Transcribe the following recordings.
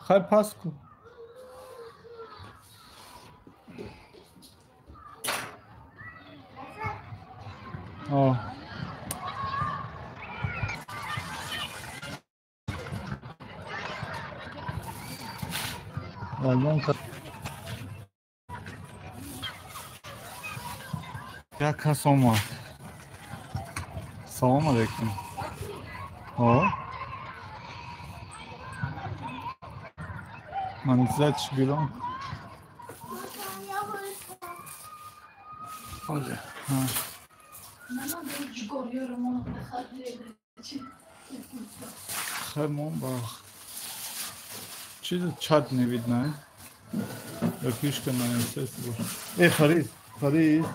Хай пас ку. О. Як кас омад. Салом алейкум. О. Манзат шгирон. Оле. Чи чат не видно, э? Фишка на МСС. Э, Фарид, Фарид.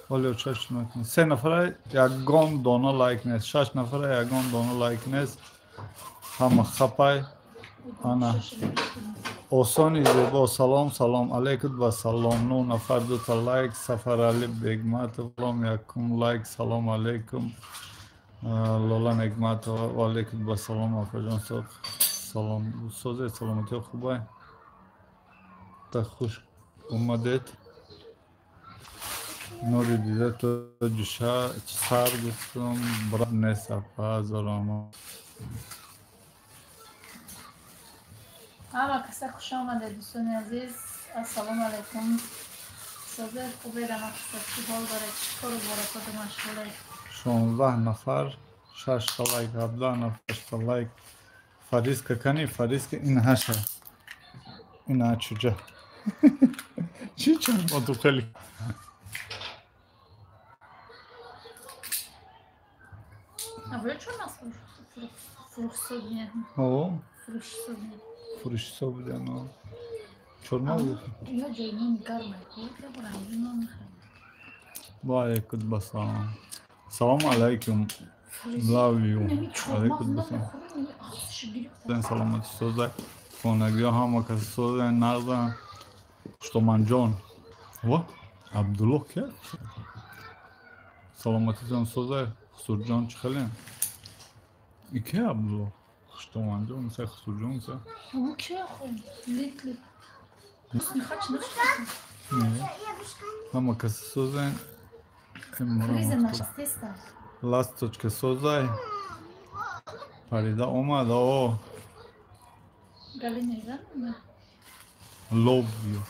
Оле, чаш накун. Се нафара ягон дона лайк нест. Шаш нафара ягон дона лайк нест. Ҳама хапай. Ана. Осони зебо. Салом, салом. Алейкум ва салом. 9 нафар дута лайк. Сафарали Бегматов. Салом, якум лайк. Салом алейкум. Лола Негматова. Ва алейкум ва салом. Афаҷон соҳиб. Салом. Созе саломатӣ хубай. Та хуш омадед. Нури дида то ҷуша сар гуфтум брат нест апа зорама. Ҳама каса хуш омадед дӯстони азиз. Ассалому алайкум. Созе хубед ҳама каса чӣ ҳол доред, чӣ кору боротоду машғулед? 16 нафар, 6 та лайк, 17 нафар, 6 та лайк. Фариска кани, Фариска ин ҳаша. Ин ҳачуҷа. Чӣ чашмоту хеле. А вы что у нас фуршсобня? О? Фуршсобня. Фуршсобня, но... Чорно? Я джейнин гармай. Ва алейкум басалам. Салам алейкум. Love you. Алейкум басалам. Саломати созай. Хонагиҳо ҳама каси созай, нағзан. Хуштоманҷон. Ва? Абдуллоҳ ки? Саломатитон созай. Хусурҷон чӣ хеле? И ки Абдуллоҳ? Хуштоманҷон, са Хусурҷон са. Ну ки охо? Литли. Ҳама каси созай. Ласточка созай. Фарида омад, о. Галина Ивановна? Love you.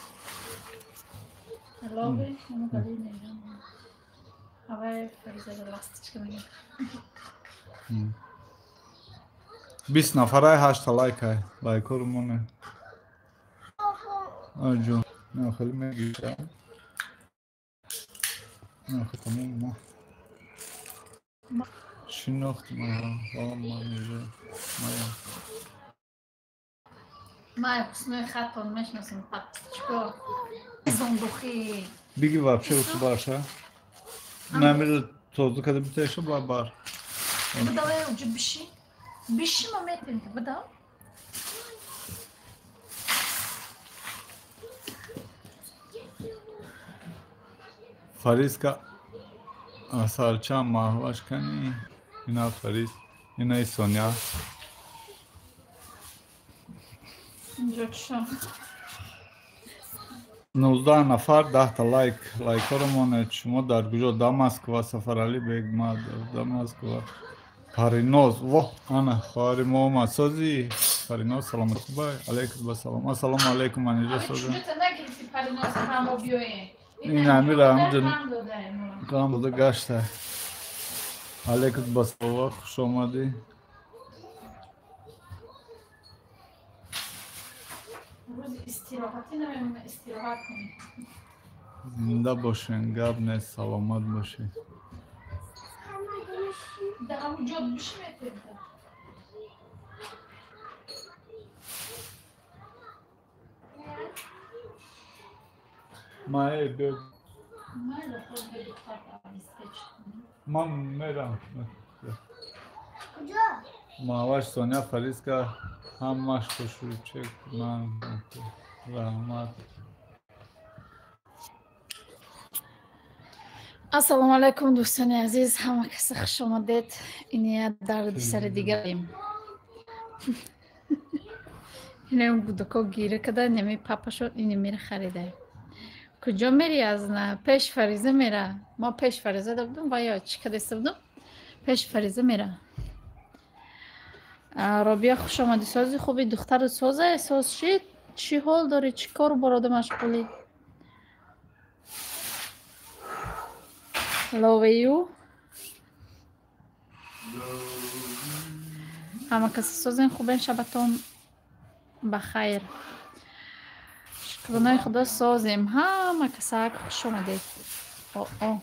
Love you, Галина Ивановна. Авай Фариза ласточка мегӯяд. 20 нафарай 8 та лайкай. Лайкҳоро моне. Аҷон, на хеле мегирам. На хеле мо. Шинохт маро, вала манижа. Мая. Мая хуснои хатон мешносам папчико. Зондухи. Биги вообще усубаша. Намир тозу када битеша бар. Давай уҷи биши. Биши ма метем, бада. Фариска асалча маҳваш кани. Ина Фарис, ина Соня. Инҷо чӣ? 19 нафар 10 та лайк. Лайкҳоро монед. Шумо дар куҷо? Да Москва, Сафарали Бегмадов, да Москва. Париноз, во, ана, хоҳари мо омад. Сози, Париноз, саломат бай. Алейкум басалом. Ассалому алейкум, Манижа сози. Ин амира ҳамҷа ғам дода гашта. Алейкум басалом, хуш омадӣ. Зинда бошен, гап нест, саломат бошед. Мае бё. Ман мерам. Маҳваш Соня Фариска ҳамаш хушрӯчек ман раҳмат. Ассалому алайкум дӯстони азиз, ҳама каса хуш омадед. Ин як дарди сари дигарем. Инам гудако гира када неми папашон ини мера харида. Куҷо мери аз на? Пеш Фариза мера. Мо пеш Фариза да будум ва ё чӣ кадаиста будум? Пеш Фариза мера. Робия, хуш омадӣ. Сози хуби, духтару соза соз шид? Чӣ ҳол дорӣ? Чӣ кору борода машғулӣ? Love you. Ҳама каси созен, хубен, шабатон ба хайр. Шукронаи Худо созем. Ҳама касак хуш омадед. О.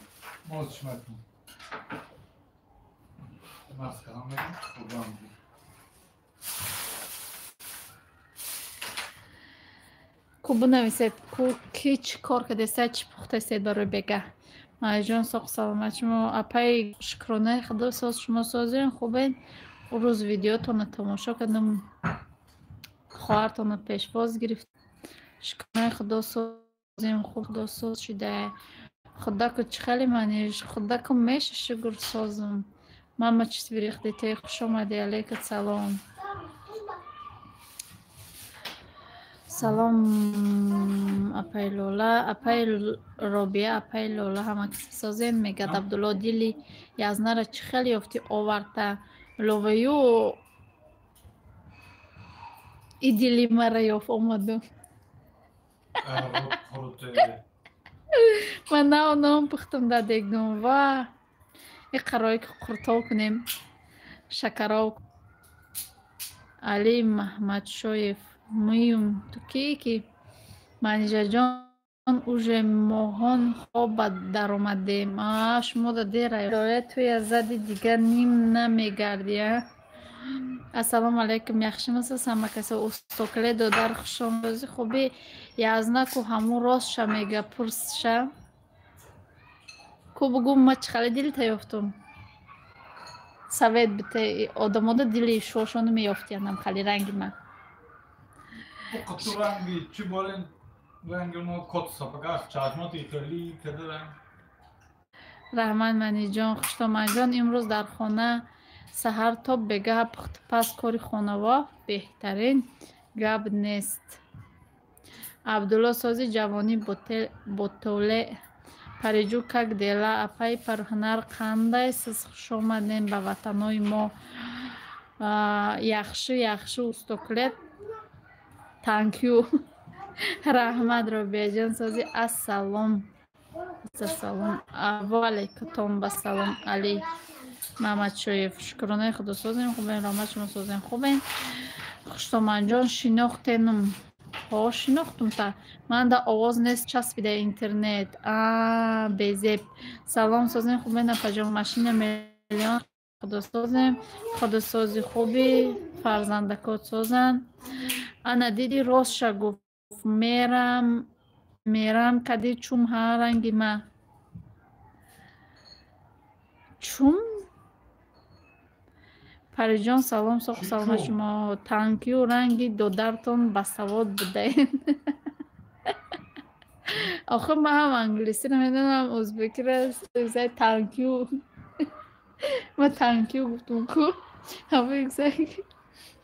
Ку бинависед, ку ки чӣ кор кардесед, чӣ пухтасед барои бегаҳ. Майҷон, соқ саломат шумо. Апаи, шукронаи Худо соз, шумо созем, хубен. Рӯз видеотонро тамошо кардам, хоҳартонро пешвоз гирифт. Шукронаи Худо созем, худо соз шуда. Худаку чӣ хеле маниш, худаку меша шукр созум. Мама чиз бирехтите, хуш омадӣ, алейка салом. Салом апаи Лола, апаи Робия, апаи Лола, ҳама каси созем. Мегӯяд Абдулло, дили язнара чӣ хеле ёфтӣ оварта? Ловаю и дили мара ёфт омаду. Ман нав нон пухтам дар дегдум ва и қарое ки қуртов кунем, шакаров. Али Маҳмадшоев, муюм ту кӣ ки? Манижаҷон, уже моҳон хоба даромадем. А шумо да дера. Лоя туя зади дигар ним намегардӣ, а? Ассалому алайкум, яхшимисиз ҳама касо? Устокле додар, хушомӯзи хуби. Язнаку ҳамун ростша мега, пурсша. Ку бугум, ма чӣ хеле дилта ёфтум? Совет бите, одамода дили шошону меёфтиянам хали ранги ман. Ту ранги чӣ борен? Ранги мо кот сапагах чашмоти хеле када ранг. Раҳмат, Маниҷон, хуштоманҷон, имрӯз дар хона саҳар то бегаҳ пухтупаз, кори хонава беҳтарин, гап нест. Абдулло, сози ҷавонӣ ботоле. Париҷу, как дела? Апаи Парҳунар, қандай сиз? Хуш омадем ба ватанои мо. Яхши, яхши, устоклет. Thank you. Раҳмат, Робияҷон, сози. Ассалом. Ассалом. Ва алайкум ба салом, Али Маҳмадшоев. Шукронаи Худо созем, хубем, раҳмат, шумо созем, хубем. Хуштоманҷон, шинохтенум. Ҳо, шинохтум та. Ман да овоз нест, часпида интернет. А, безеб. Салом, созем, хубем, апаҷон, машина миллион. Худо созем, худо сози хуби, фарзандакот созанд. Ана диди ростша гуфт. Мерам, мерам кади чум ҳа ранги ма. Чум? Париҷон, салом, соқ салома шумо. Thank you, ранги додартон басавод будаен. Охир ман ҳам англисиро медонам, ӯзбекиро. Thank you. Ма thank you гуфтум ку.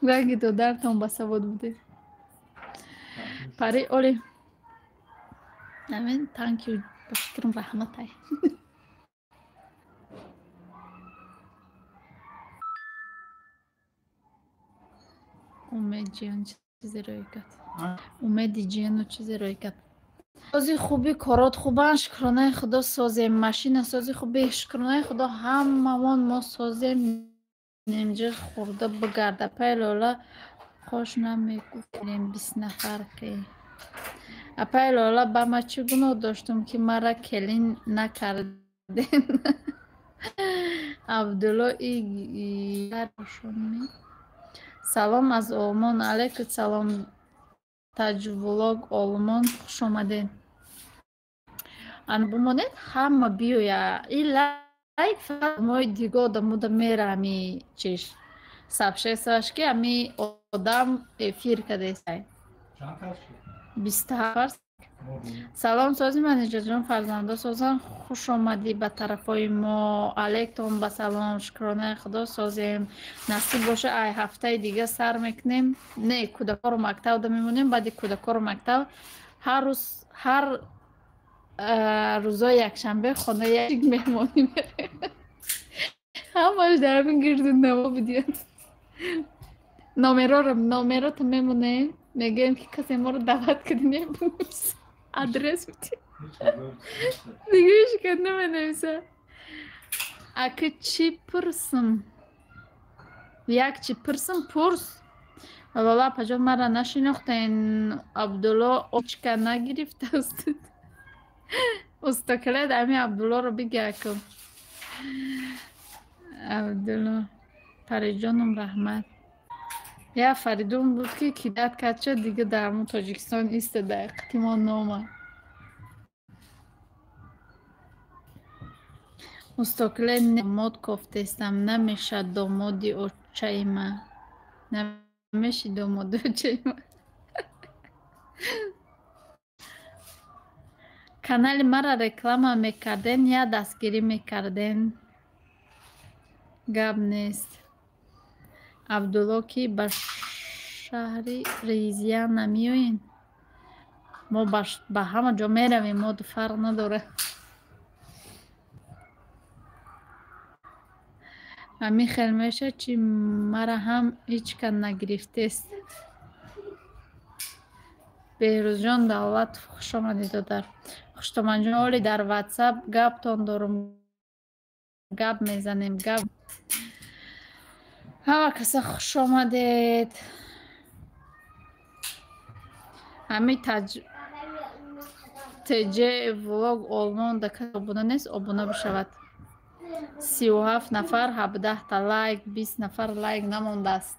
Ранги додартон басавод буде. Пари оли. Амин, thank you. Ба фикрам раҳматай. Умед ҷиён чизе рӯй кард. Умеди ҷиёну чизе рӯй кард. Сози хуби, корот хубанд, шукронаи Худо созем. Машина сози хуби, шукронаи Худо ҳамамон мо созем. Немҷи хӯрда бигарда. Апаи Лола, хош намегуфтем 20 нафар ки. Апаи Лола, ба ма чӣ гуноҳ доштум ки мара келин накардем? Абдулло и Салом аз Олмон. Алейкум салом. Таҷвлог Олмон, хуш омадед. Ана бимонед, ҳама биёя. И лайк мои дига одамода мера ами чиш. Сабшесаш ки ами одам эфир кадесай. Чанд кас шуд? 27. Салом сози Манижаҷон, фарзандо созан, хуш омадӣ ба тарафҳои мо. Алейкум ба салом, шукронаи Худо созем. Насиб боша, ай ҳафтаи дига сар мекунем. Не, кӯдакҳоро мактаб да мемонем, баъди кӯдакҳоро мактаб ҳар рӯз, ҳар рӯзои якшанбе хона як меҳмонӣ мерем. Ҳамаш дар ҳамин гирду наво будият. Номероро, номерото мемонем, мегӯем ки касе моро даъват кардӣ, небус. Адрес бити. Дига ҳеҷ кас наменависа. Ака чӣ пурсм? Як чӣ пурсм, пурс. Лола апаҷон, маро нашинохтен. Абдулло очка нагирифтааст. Устокалед ами Абдуллоро биги ака. Абдулло Париҷоном раҳмат. Я Фаридун буд ки кидат кард шуд, дига дар ҳамон Тоҷикистон истода, қитимон номад. Устокалед домод кофтестам, намешад домоди очаи ма. Намеши домоди очаи ма. Канали мара реклама мекарден, я дастгирӣ мекарден. Гап нест. Абдулло ки ба шаҳри Ризия намеоен? Мо ба ҳама ҷо меравем, мо фарқ надорад. Ҳамин хел мешавад, чи мара ҳам ҳеҷ кас нагирифтест. Беҳрӯзҷон Давлатов, хуш омадӣ додар. Хуштоманҷон, оли дар ватсап гаптон дорум, гап мезанем, гап. Ҳама каса хуш омадед. Ҳамин ТЖ влог Олмон да кас обуна нест, обуна бишавад. 37 нафар, 17 лайк, 20 нафар лайк намондааст.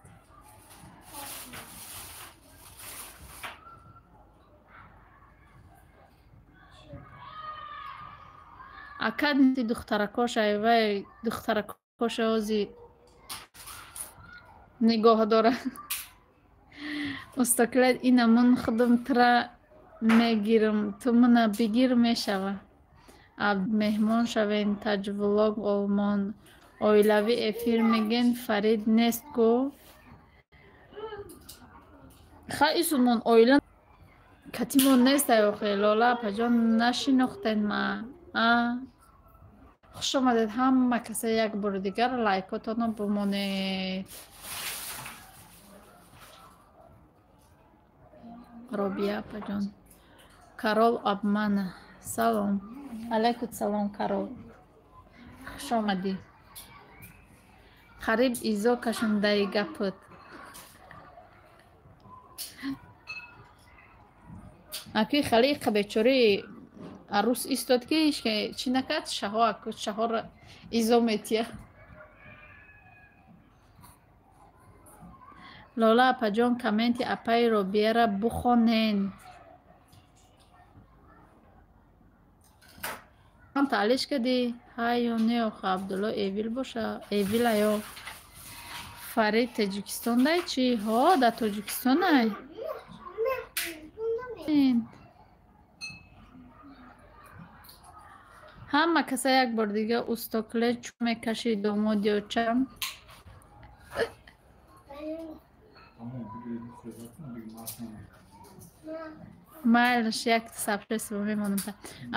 Ака духтаракош айвай духтаракош ози нигоҳ дора. Устокалед ина ман худам тра мегирам, ту мана бигир мешава. Меҳмон шавен Таҷвлог Олмон. Оилавӣ эфир мегӯен, Фарид нест ку? Ха исумон оила катимон нест охе. Лола апаҷон нашинохтен ма. Хуш омадед ҳама каса як бори дигар лайкотонро бимонед. Робия апаҷон. Карол Абмана. Салом. Алайкум салом Карол. Хуш омадӣ. Қариб изо кашондаи гапат. Аки халиқа бечораи арӯс истод ки чӣ накард, шаҳо аку шаҳоро изо метия. Лола апаҷон, комменти апаи Робияра бухонен. Таълиш кардӣ? Ҳа ё не охо Абдулло эвил боша, эвилаё. Фарид Тоҷикистондай чӣ? Ҳо, дар Тоҷикистонай. Ҳама каса як бор дига устокалед чӯ мекаши домоди очам. Майлаш як сабшество мемонам.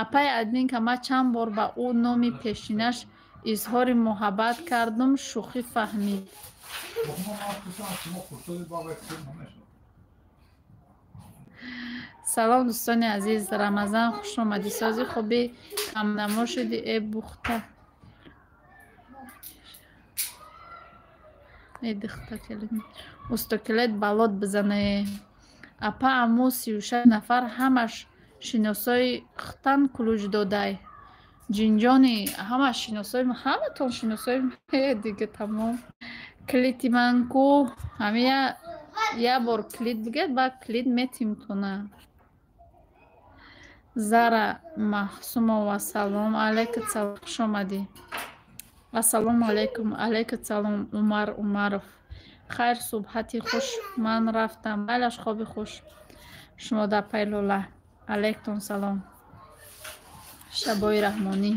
Апаи админка, ман чанд бор ба ӯ номи пешинаш изҳори муҳаббат кардум, шӯхӣ фаҳмид. Салом дӯстони азиз, Рамазан хуш омадӣ. Сози хуби камнамо шуди э бухта. Э духта келин. Устокалед балот бизане. Апа аму 36 нафар ҳамаш шиносои хтан кулуҷ додай. Ҷинҷони ҳамаш шиносои ҳаматон шиносои дига тамом. Клити ман ку ҳами я бор клит бигӯяд, баъд клит метимтона. Зара Маҳсумова, салом алейкум, салом, хуш омадӣ. Ассалому алейкум, алейкум салом Умар Умаров. Хайр, субҳати хуш, ман рафтам. Майлаш, хоби хуш. Шумо дар пай Лола. Алейкум салом. Шабои Раҳмонӣ.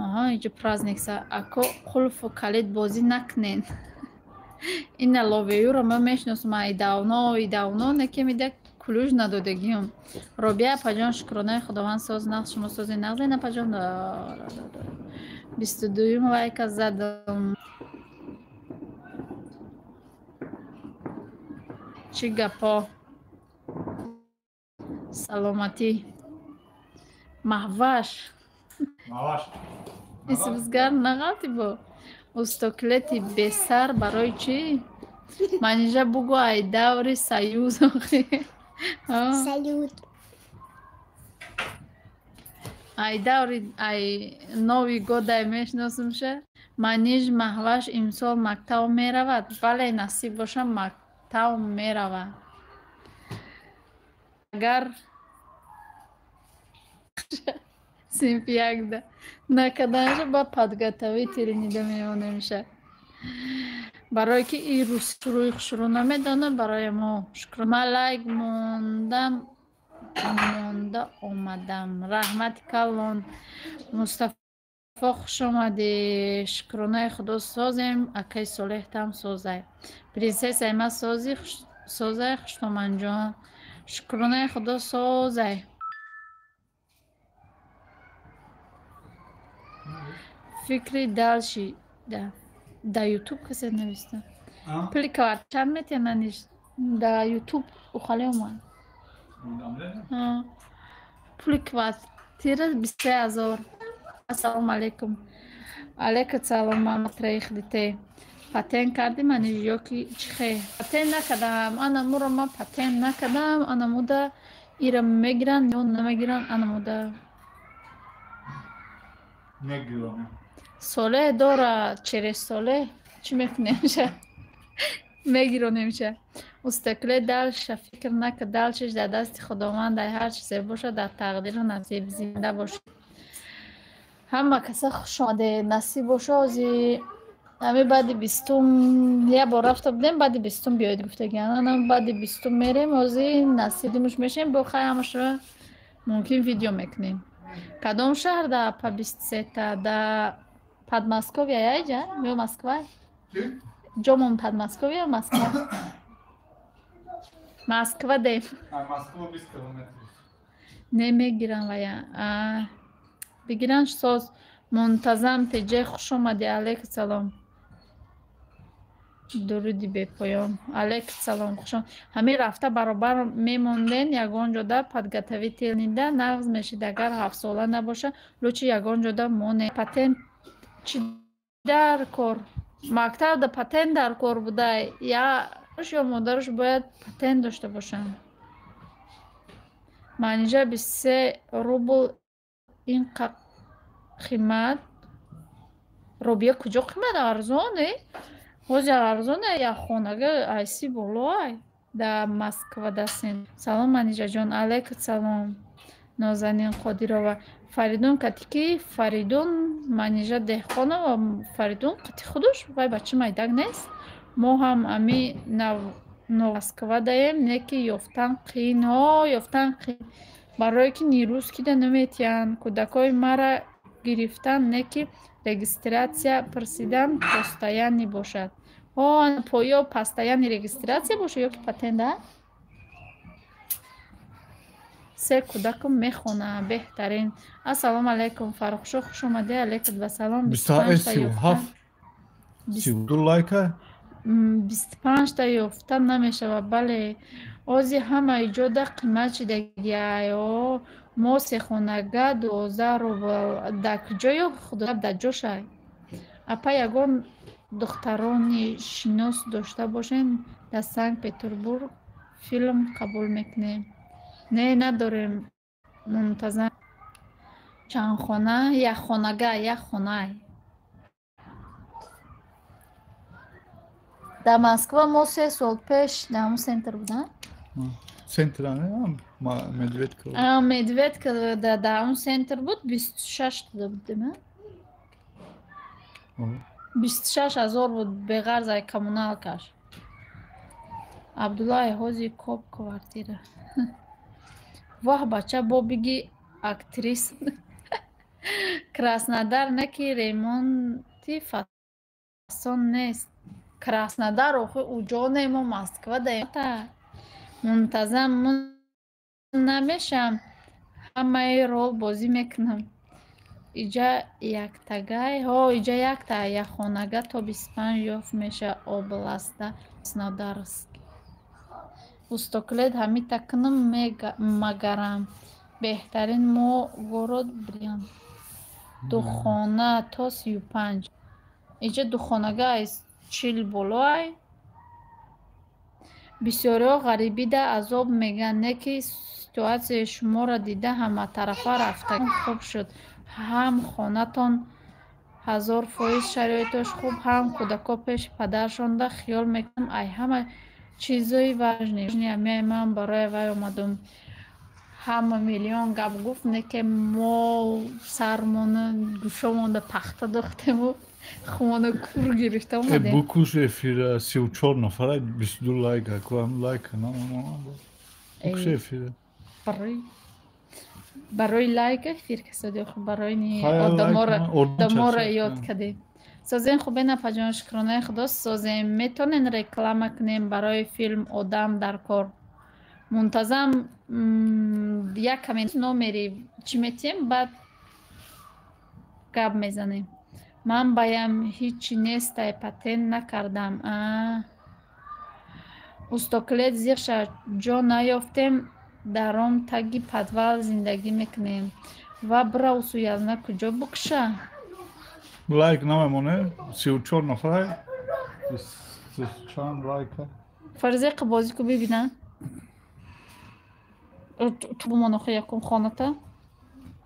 Аҳа, инҷо праздник са. Ако қулфу калид бозӣ накунен. Ина ловеюро ман мешиносам ай давно, и давно неке мида кулюж надодагиам. Робия апаҷон, шукронаи Худованд соз нағз, шумо сози нағз ин апаҷон. 22-юм лайка задам. Чӣ гапо? Саломатӣ. Маҳваш. Маҳваш. Исмизгар нағалти бо. Устоклети бесар барои чӣ? Манижа бугӯ ай даври союз. Салют. Ай даври ай Новый год ай мешиносумша. Маниж Маҳваш имсол мактаб меравад? Бале, насиб боша мактаб меравад. Агар синфи якда накаданша ба подготовительныйда мемонемша. Барое ки и рӯи хушрӯ намедонам, барои мо шукр. Ман лайк мондам, монда омадам. Раҳмати калон. Мустафо, хуш омадӣ. Шукронаи Худо созем, акаи Солеҳтам созай. Принсессаи ман сози созай, хуштоманҷон. Шукронаи Худо созай. Фикри дальше да. Да Ютуб касе нависта. Пули квартира метиҳанд наниш. Да Ютуб ухале омад. Пули квартира 23 000. Ассалому алайкум. Алейкум салом, мама дите. Патент кардӣ маниш ё ки чӣ хе? Патент накардам. Ана муро ман патент накардам. Ана муда ира мегиранд ё намегиранд ана муда. Мегирам. Солеҳ дора, через Солеҳ чӣ мекунемша? Мегиронемша. Устакле дальше фикр накард, дальшеш дар дасти Худованд, ай ҳар чизе бошад дар тақдиру насиб. Зинда бошед. Ҳама каса хуш омадед. Насиб боша ози ҳами баъди 20-ум як бор рафта будем, баъди 20-ум биёед гуфтагиан. Ана баъди 20-ум мерем, ози насибимуш мешем, бо хай ҳамашро мумкин видео мекунем. Кадом шаҳр да па 23-та? Да Подмосковье яйҷа ё Москва? Ҷомон Подмосковье ё Москва? Москва дем. Москва 20 километр. Не мегирам вая. Бигиран соз. Мунтазам теҷе, хуш омадӣ. Алейкум салом. Дуруди бепоён. Алейкум салом, хуш. Ҳамин рафта баробар мемонден ягон ҷода подготовительныйда нағз мешид, агар ҳафтсола набоша, лучше ягон ҷода моне. Патент чӣ дар кор? Мактабда патент дар кор буда. Я ё модараш бояд патент дошта бошанд. Манижа, 23 рубл ин қимат? Робия, куҷо қимат? Арзон э? Ҳозир арзоне, як хонага айси боло ай да Москва дастен. Салом, Манижаҷон. Алейкум салом. Нозанин Қодирова. Фаридун кати Фаридун Манижа Деҳқонова. Фаридун қати худуш вай бачи майдак нест. Мо ҳам ами Москва даем, не ки ёфтан қиин. Ҳо, ёфтан қиин. Барое ки нерӯзкида наметиҳанд. Кӯдакҳои мара гирифтан, не ки регистрация пурсидан постоянный бошад. Ҳо, ё постоянный регистрация бошад, ё ки патент а? Се кӯдакам мехонад, беҳтарин. Ассалому алайкум, Фаррухшо, хуш омадӣ. Алейкум вассалом. 32 лайка. 25-та ёфта намешавад. Бале, ози ҳама иҷода қимат шидагиай. О, мо сехонага 12 рубл. Дар куҷо худо дар ҷошай. Апа, ягон духтарони шинос дошта бошем дар Санкт Петербург, филм қабул мекунем. Не, надорем. Мунтазам чанд хона? Як хонага, як хонай. Дар Москва мо 3 сол пеш дар ҳамон центр будам. Центр Медведка. Медведка, дар ҳамон центр буд, 26 да будем. 26 000 буд беғарз ай коммуналкаш. Абдулло ҳози коб квартира. Воҳ бача бо биги актрис. Краснодар не ки ремонти фасон нест. Краснодар охи уҷо не, мо Москва даем. Мунтазам мун намешам, ҳамаи рол бозӣ мекунам. Иҷа яктагай, ҳо иҷа якта яхонага то 25 ёфт меша областа Краснодарск. Устоклет ҳамита кунам магарам. Беҳтарин мо город Брян. Духона то 35. Иҷа духонага аз 40 боло ай. Бисёриҳо ғарибида азоб мегӯянд, не ки ситуатсияи шуморо дида ҳаматарафа рафта хуб шуд. Ҳам хонатон 1000% шароитош хуб, ҳам кӯдако пеши падаршонда хиёл мекунам ай ҳама чизои важни. Амиай ман барои вай омадум. Ҳама миллион гап гуфт, не ки мо сармона гӯшомонда пахта дохтему хумона кур гирифта омадем. Букуш эфира 34 нафара 22 лайк, аквам лайк намонам. Букуш эфира. Барои лайк эфир касоди охи барои ни одаморо ёд кардем. Созем хубе нафаҷон, шукронаи худо созем. Метонен реклама кунем барои филм одам дар кор. Мунтазам як каме номери чӣ метиҳем, баъд гап мезанем. Ман баям ҳичи нестай, патент накардам. Устоклет зиқша ҷо наёфтем, даром таги подвал зиндагӣ мекунем. Ва бира усуязна куҷо букша? Лайк намемоне, 34 нафар, чанд лайка. Фарзеқа бозӣ ку бибина. Ту бумон охи якум хоната.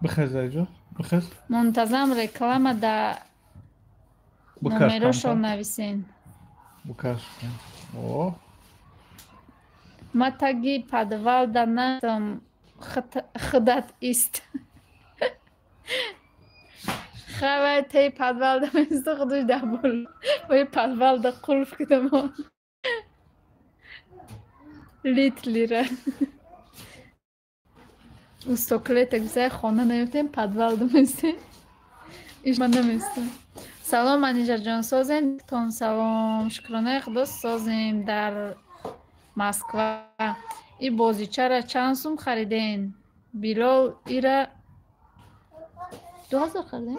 Бихез айҷо, бихез. Мунтазам реклама да номерошон нависен. Букаш. О. Ма таги подвал да натам худат ист. Хавай тей подвал да место худуш да бол. Вай подвал да қулф кидамо. Литлира. Устоклетек бисай хона наёфтем, подвал да местем. Иш ман наместам. Салом Манижаҷон, созем тон салом. Шукронаи худо созем дар Москва. И бозичара чанд сум хариден? Билол ира 2000 харидем?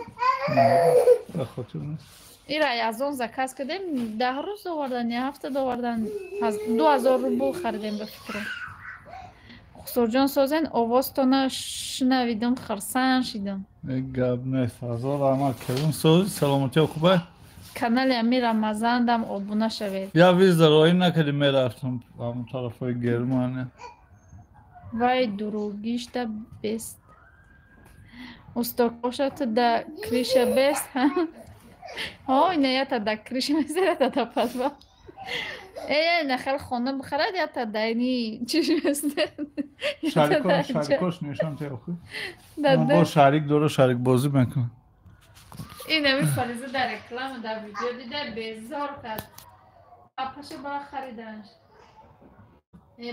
Ира аз он заказ кардем, 10 рӯз овардан, я ҳафта довардан, 2000 рубл харидем ба фикрам. Хусурҷон созен, овозтона шунавидам, хурсанд шидам. Гап нест, ҳазор раҳмат кардам. Сози саломатиё хубе? Канали ами Рамазандам обуна шавед. Я виза роӣ накардӣ, мерафтам ҳамон тарафҳои Германия. Вай дуругишта бест. Устокоша ту да криша бест. Ҳо, ина ята да криша мест, ята да подвал. На хел хона бихарад, ята да ини чиш мест. Шарикош нишон те охи. Бо шарик дора, шарик бозӣ мекунад. Ин ами Фариза дар реклама, дар видео дида безор кард. Апаша ба хариданш.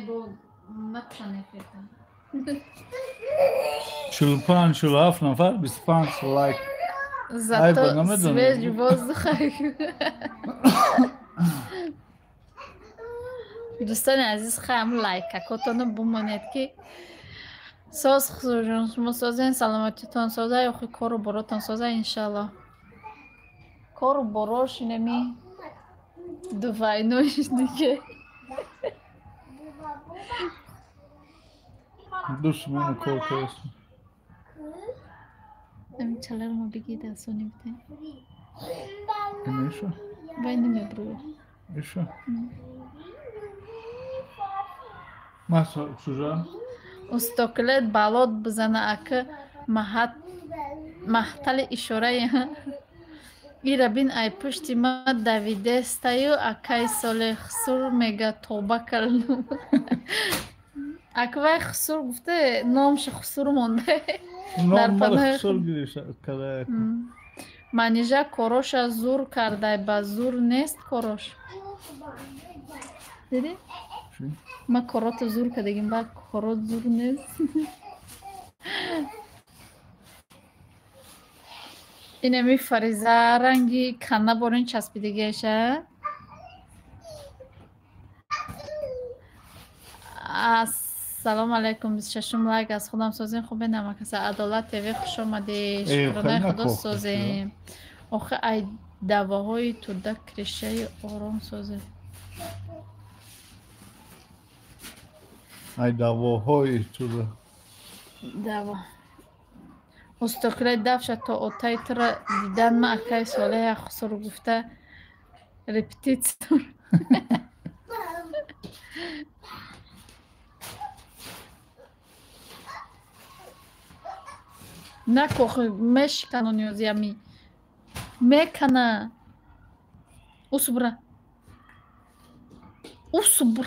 Бо накшан эфирта. 45, 47 нафар, 25 лайк. Зато свежий воздух. Дӯстони азиз, хаям лайкакотоно бумонед ки соз хусурҷон, шумо созен, саломатитон соза, охи кору боротон соза иншалло. Кору борош инами дувайнош диге. Ду смена кор кардастам. Ами чаларо мо бигӣ дастонӣ битем. Иша? Вай намебрӯя. Иша? Маса чужа? Устоклет балот бизана ака маҳтали ишораи ира бин ай пушти ма давидестаю акай соли хусур мега тоба кардум. Аквай хусур гуфта номши хусур монда. Ном мара хусур гирифта карда. Манижа короша зур кардай, ба зур нест корош. Дидӣ? Ма корото зур кардагим, ба корот зур нест. Инами Фариза ранги кана борин часпидагиаша. Ассалому алайкум, 26 лайк аз худам созем, хубе намакаса. Адолат ТВ хуш омадӣ. Шукронаи худо созем. Охи ай давоҳои туда кришаи ором созем. Ай давоҳои туда. Даво. Устокилай дафша то отаи тура дидан ма акаи Солеҳ хусур гуфта репетитсия. Накохи мешиканони озиями. Мекана. Усубра. Усубра.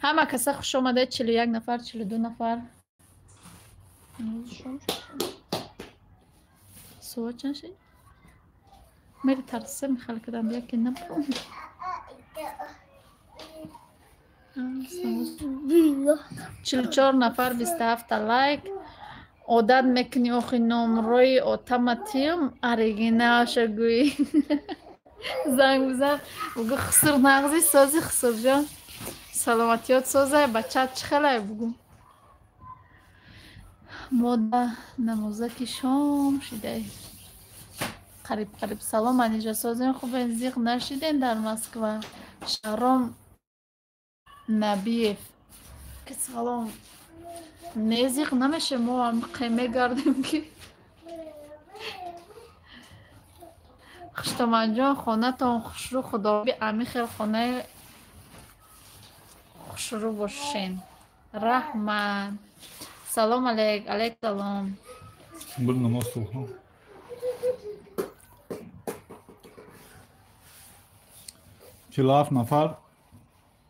Ҳама каса хуш омада, 41 нафар, 42 нафар. Суо чанд шид? Мери тарсе михал кардам, яке набурам. 44 нафар, 27 лайк. Одат мекунӣ охи номрои отаматиюм оригиналша гӯӣ. Занг бизан, бугӯ хусур нағзи сози хусурҷон. Саломатиёт созай, бачаат чӣ хелай бугӯ. Мода намозаки шом шидай. Қариб қариб салом Анижа созем, хубен зиқ нашиден дар Москва. Шаҳром Набиев. Ки салом. Не зиқ намеше, мо ҳам мегардем ки. Хуштоманҷон, хонатон хушрӯ, худоби ами хел хонаи хушрӯ бошен. Раҳмат. Салом алейк, алейк салом. Буд намоз тухм. 47 нафар,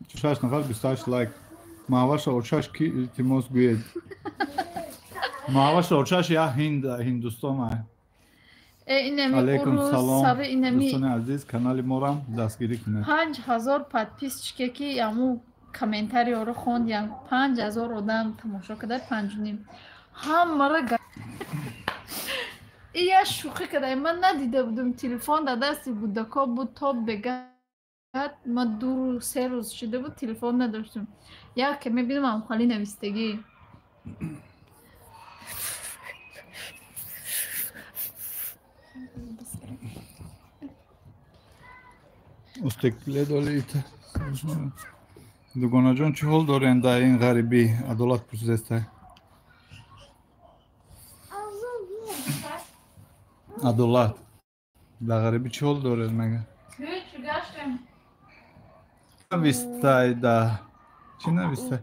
46 нафар, 28 лайк. Маҳваша очаш ки илтимос гӯед. Маҳваша очаш я Ҳиндустон ай. Алейкум салом, дӯстони азиз, канали морам дастгирӣ кунед. 5000 подписчике ки аму комментариёро хондям, 5000 одам тамошо карда, 5,5. Ҳамаро ия шӯхӣ карда, ман надида будум, телефон дар дасти будако буд то бега. Ма 2-3 рӯз шуда буд, телефон надоштум. Яке мебинам амхали навистагӣ. Устекле долита. Дугонаҷон, чӣ ҳол дорем дар ин ғарибӣ? Адолат пурсидестай. Адолат, дар ғарибӣ чӣ ҳол доред мега? Навистай да. Чӣ навистай?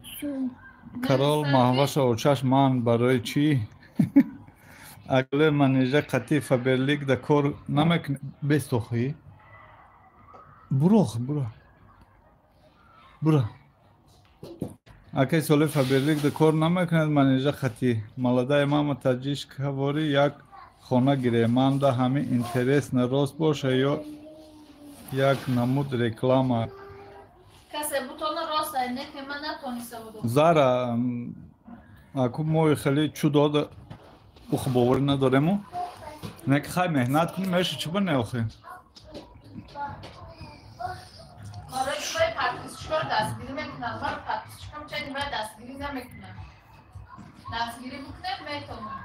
Карол Маҳваша очаш ман барои чӣ? Агле Манижа қатъи Фаберлик да кор намекунӣ. Бестохӣ? Буро, буро. Буро. Акай Солеҳ Фаберлик да кор намекунад Манижа қатъи. Маладаи мама таҷишкаворӣ як хона гире. Ман да ҳамин интерес на рост боша ё як намуд реклама. Касе бутона рост ай, не ки ман натониста будум. Зара, аку мо хеле чудо да ух боварӣ надорему. Не ки хай меҳнат кунӣ, меша чӣ ба не охи? Ора ки бай подписчикоро дастгирӣ мекунам, ман подписчикам чани бай дастгирӣ намекунам. Дастгирӣ бикунем метонам.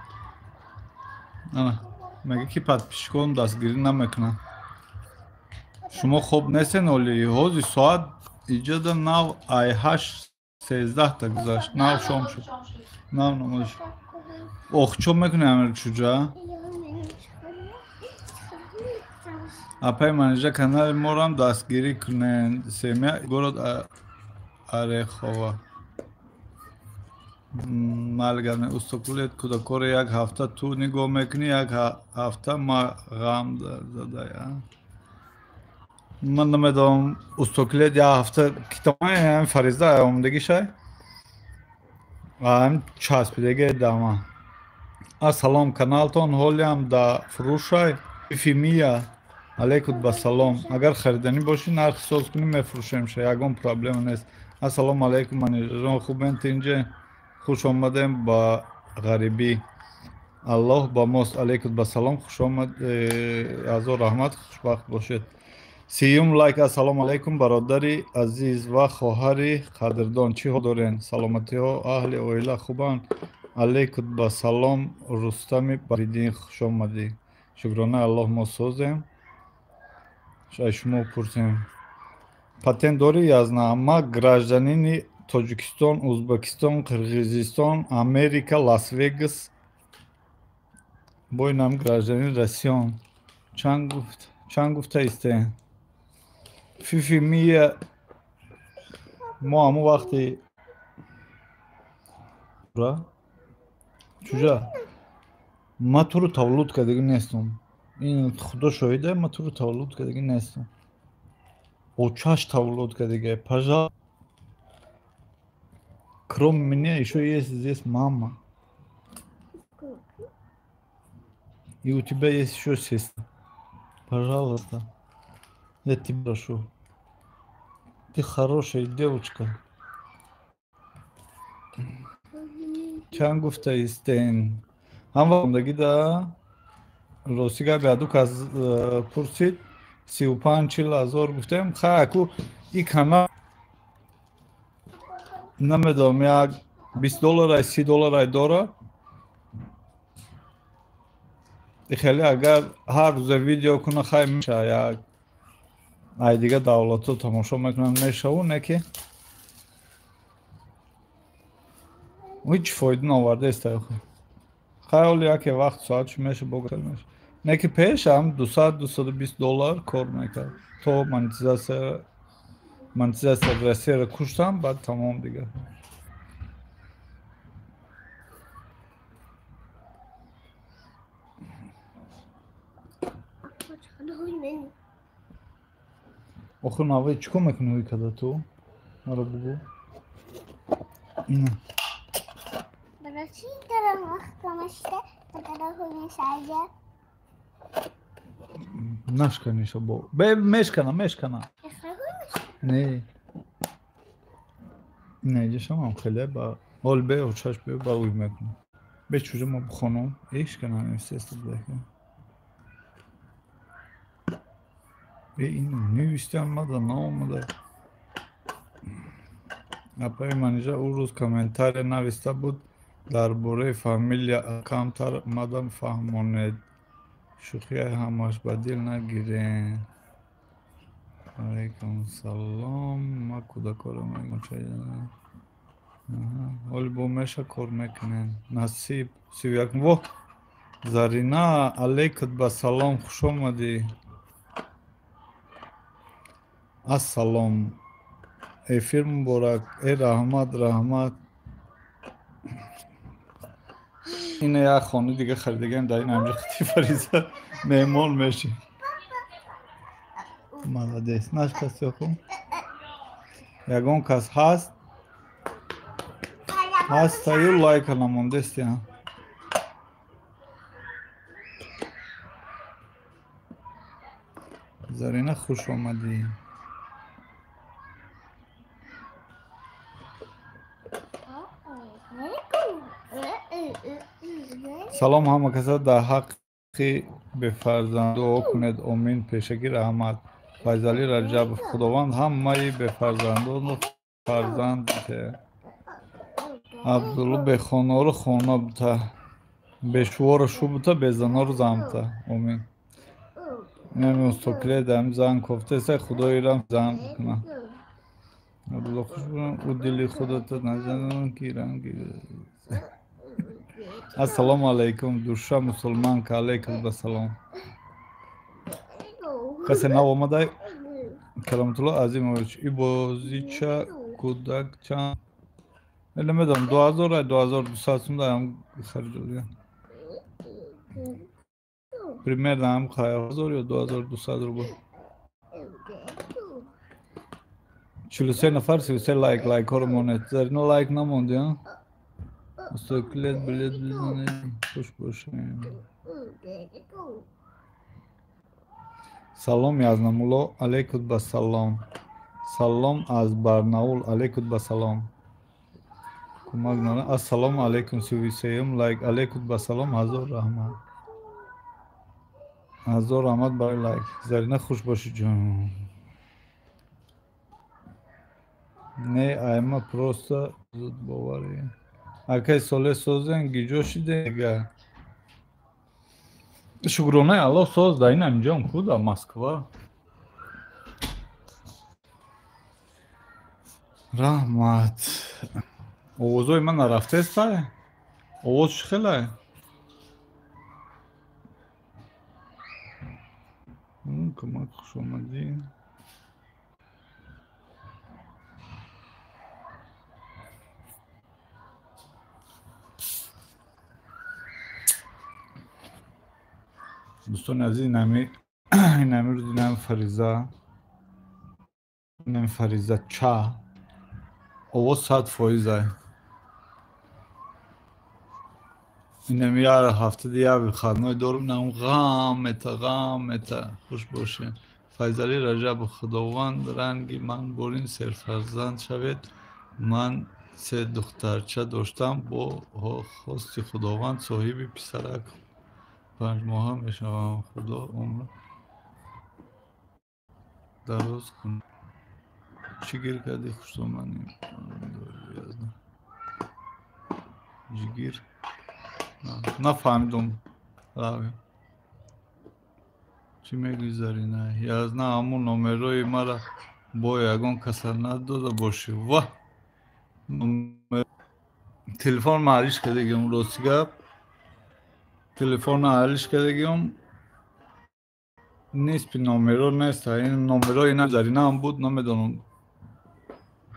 Ана, мега ки подписчикон дастгирӣ намекунам. Шумо хоб нестен оли, ҳози соат иҷода нав ай 8:13 та гузашт, нав шом шуд. Нав намоз шуд. Ох, чо мекунӣ амир чуҷа? Апай Манижа канали морам дастгирӣ кунед. Семья город Орехова. Малгаме устокулет кӯдакоро як ҳафта ту нигоҳ мекунӣ, як ҳафта ма ғам задая. Ман намедонам устокулет як ҳафта китобаи Фариза омадагишай. Ам часпидаги дама. Ассалом, каналтон ҳолиам да фурӯшай. Фимия Алейкум ба салом. Агар хариданӣ бошӣ, нарх соз кунӣ, мефурӯшемша, ягон проблема нест. Ассалому алайкум, манижаҷон, хубен, тинҷе? Хуш омадем ба ғарибӣ. Аллоҳ ба мост. Алейкум ба салом, хуш омад, ҳазор раҳмат, хушбахт бошед. 30-юм лайк. Ассалому алайкум, бародари азиз ва хоҳари қадрдон, чӣ ҳол дорен? Саломатиҳо, аҳли оила хубанд? Алейкум ба салом, Рустами Бариддин, хуш омадӣ. Шукрона Аллоҳ, мо созем. Аз шумо пурсем. Патент дорӣ язна? Ма гражданини Тоҷикистон, Узбекистон, Қирғизистон, Америка, Лас-Вегас. Боинам гражданини Россион. Чанд гуфта исте? Фифи мия мо ҳамон вақти чужа ма туро таваллуд кардагӣ нестам. Ин худо шоҳида, ма туро таваллуд кардагӣ нестам. Очаш таваллуд кардагӣ. Пожалуйста, кроме меня ещё есть здесь мама. И у тебя есть ещё сестра. Пожалуйста, я тебя прошу. Ты хорошая девочка. Чанд гуфта истен? Ҳам ваомдагӣ да рости гап яду кас пурсид, 35-40 ҳазор гуфтем. Хай, аку и канал намедонам, як 20 долларай, 30 долларай дора. Хеле агар ҳар рӯза видео куна, хай меша, як ай дига давлатҳо тамошо мекунанд, мешаву, не ки ҳеҷ фоида наовардаест. Хай, ҳоли яке вақт соатш меша, богатар меша. Не ки пеш ҳам 200-220 доллар кор мекард. То монетизатсия Россияро куштам, баъд тамом дигар. Охир навои чӣ кор мекунӣ ҳуй када ту? Маро бугӯ. Ина. Нашканиша бо. Бе мешкана, мешкана. Не. Не, ҷашамам хеле ба ҳол бе очаш бе ба уй мекунам. Бе чужа ма бихонам, эшкана естественно бе. Ин нивисти омада, наомада. Апаи Манижа ӯ рӯз комментария нависта буд дар бораи фамилия, камтар мадам фаҳмонед. Шӯхия ҳамаш ба дил нагирен. Алайкум салом. Ма кӯдакоро мегӯм. Ҳоли бо меша кор мекунем. Насиб 31. Во Зарина, алейкум ба салом, хуш омадӣ. Ассалом. Эфир муборак. Э раҳмат, раҳмат. Ина як хона дига харидагиам дар ин ҳамҷо хати Фариза меҳмон мешӣ. Молодец. Наш каси хуб? Ягон кас ҳаст? Ҳастаю лайка намондестия. Зарина, хуш омадӣ. Салом ҳама каса, дар ҳаққи бефарзанд дуо кунед. Омин. Пешакӣ раҳмат. Файзалӣ Раҷабов, Худованд ҳамаи бефарзандонро фарзанд диҳад. Абдулло, бехонаро хона бута, бешуворо шу бута, безаноро зан бута. Омин. Инами устокиле даам зан кофтеса, худоирам зан куна. Абдулло, хуш будам. Ӯ дили худата назанам ки ранги. Ассалому алайкум, душа мусулманка, алайкум басалом. Касе нав омадай? Кароматулло Азимович, и бозича кӯдак чанд? Намедонам, 2000 2200 сум даам харҷ додия. Примерно ҳам 1000 ё 2200 рубл. 43 нафар, 33 лайк, лайкҳоро монед. Зарина лайк намонди, а? Устокилет билет бизанед, хуш бошем. Салом Язнамулло, алейкум ба салом. Салом аз Барнаул, алейкум ба салом. Кумак нара. Ассалому алейкум, 33-м лайк, алейкум ба салом, ҳазор раҳмат. Ҳазор раҳмат барои лайк. Зарина хуш бошӣ ҷон. Не, айма просто зуд боварӣ. Акай соле созен гиҷо шидега. Шукронаи Аллоҳ соз да инам ҷон ку да Москва. Раҳмат. Овозои ман нарафтестай? Овоз чӣ хелай? Кӯмак хуш омадӣ. Дӯстони азиз, инами рӯз инами Фариза, инами Фариза ча овоз 100%. Инами як ҳафтади як выходной дорум, инам ғам мета, ғам мета. Хуш бошед. Файзалӣ Раҷабов, Худованд ранги ман борин серфарзанд шавед. Ман се духтарча доштам, бо хости Худованд соҳиби писарак 5 моҳа мешавам. Худо умр дароз кунад. Чӣ гир кардӣ хуштоманӣ? Ҷигир? Нафаҳмидум. Чӣ мегӯӣ Зарина? Язна ҳамун номерои мара бо ягон каса надода бошӣ. Ва! Телефон маҳаллиш кардагиам, рости гап. Телефон ҳаллиш кардагиам. Нисфи номеро нест. Ин номеро ина Заринаам буд, намедонам.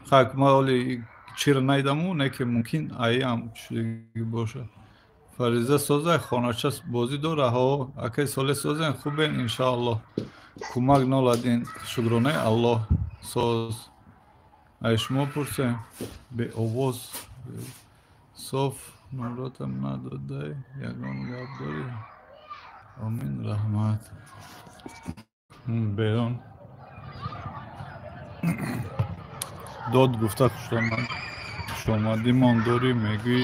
Хак ма оли чиро наидаму, не ки мумкин аиам чизи бошад. Фариза созай хонача бозӣ дора, ҳо, акай соле созен, хубен, иншааллоҳ. Кӯмак ноладин, шукронаи Аллоҳ соз. Ай шумо пурсем, беовоз, соф номротам надодай, ягон гап дорӣ? Омин, раҳмат. Берун. Дод гуфта хушомад. Хушомадимон дорӣ, мегӯӣ,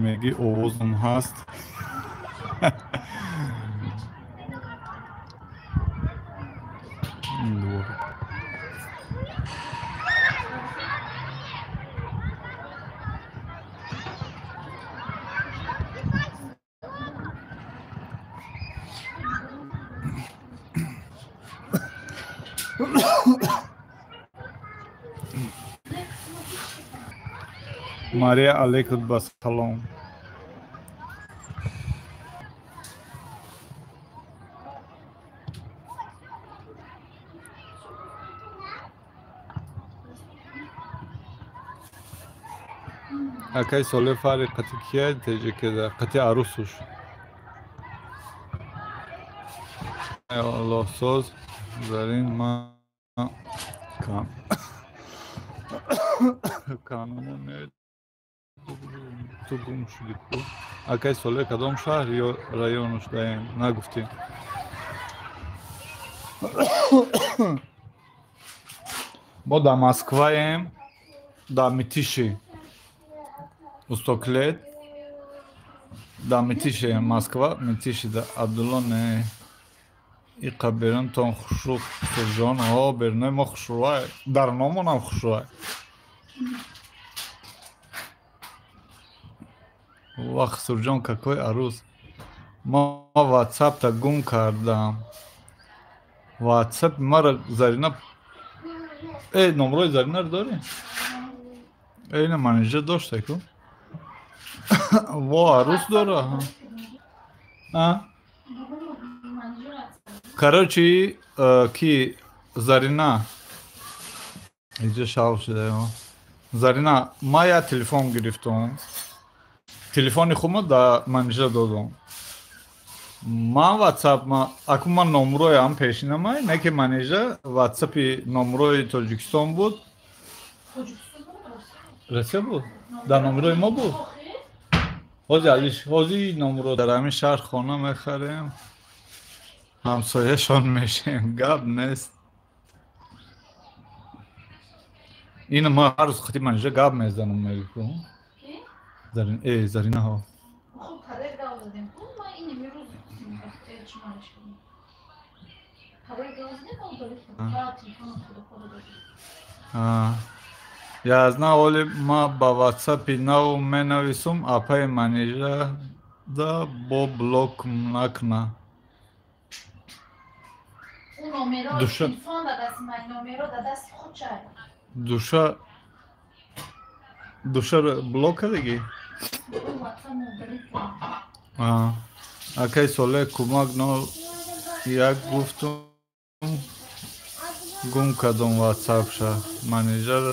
мегӣ овозам ҳаст. Мария, алейкум ба салом. Акай соле фари қати кия теҷекеда, қати арусуш. Аллоҳ соз, Зарин ма кам. Канамон ту гум шудӣ ку. Акай соле кадом шаҳр ё районуш даем? Нагуфтӣ. Мо дар Москваем, дар Митиши. Устоклет. Дар Митиши, Москва, Митиши да Абдулло не. Иқа берунтон хушрӯ хусурҷон. Ҳо, берунои мо хушрӯай. Дар номонам хушрӯай. Ва Хусурҷон, какой арӯз. Ма ватсапта гум кардам. Ватсап мара Зарина. Э, номрои Заринаро дорӣ? Э, ина менеҷер дошта ку. Во, арӯз дора. А? Короче, ки Зарина иҷа шав шуда. Зарина, ма я телефон гирифтум. Телефони худро да менеҷер додум. Ман ватсап, аку ман номроям пешинамай, не ки менеҷер ватсапи номрои Тоҷикистон буд. Россия буд? Дар номрои мо буд? Ҳози алиш, ҳози номро дар ҳамин шаҳр хона мехарем. Ҳамсояшон мешем, гап нест. Ина ма ҳар рӯз хати Манижа гап мезанам, мегӯ. Зарин, Заринаҳо. Язна оли ма ба ватсапи нав менависум, апаи Манижа да бо блок накна. Душа душа блок кардагӣ? Акай Соле кӯмак 01 гуфтум, гум кардум ватсапша. Манижа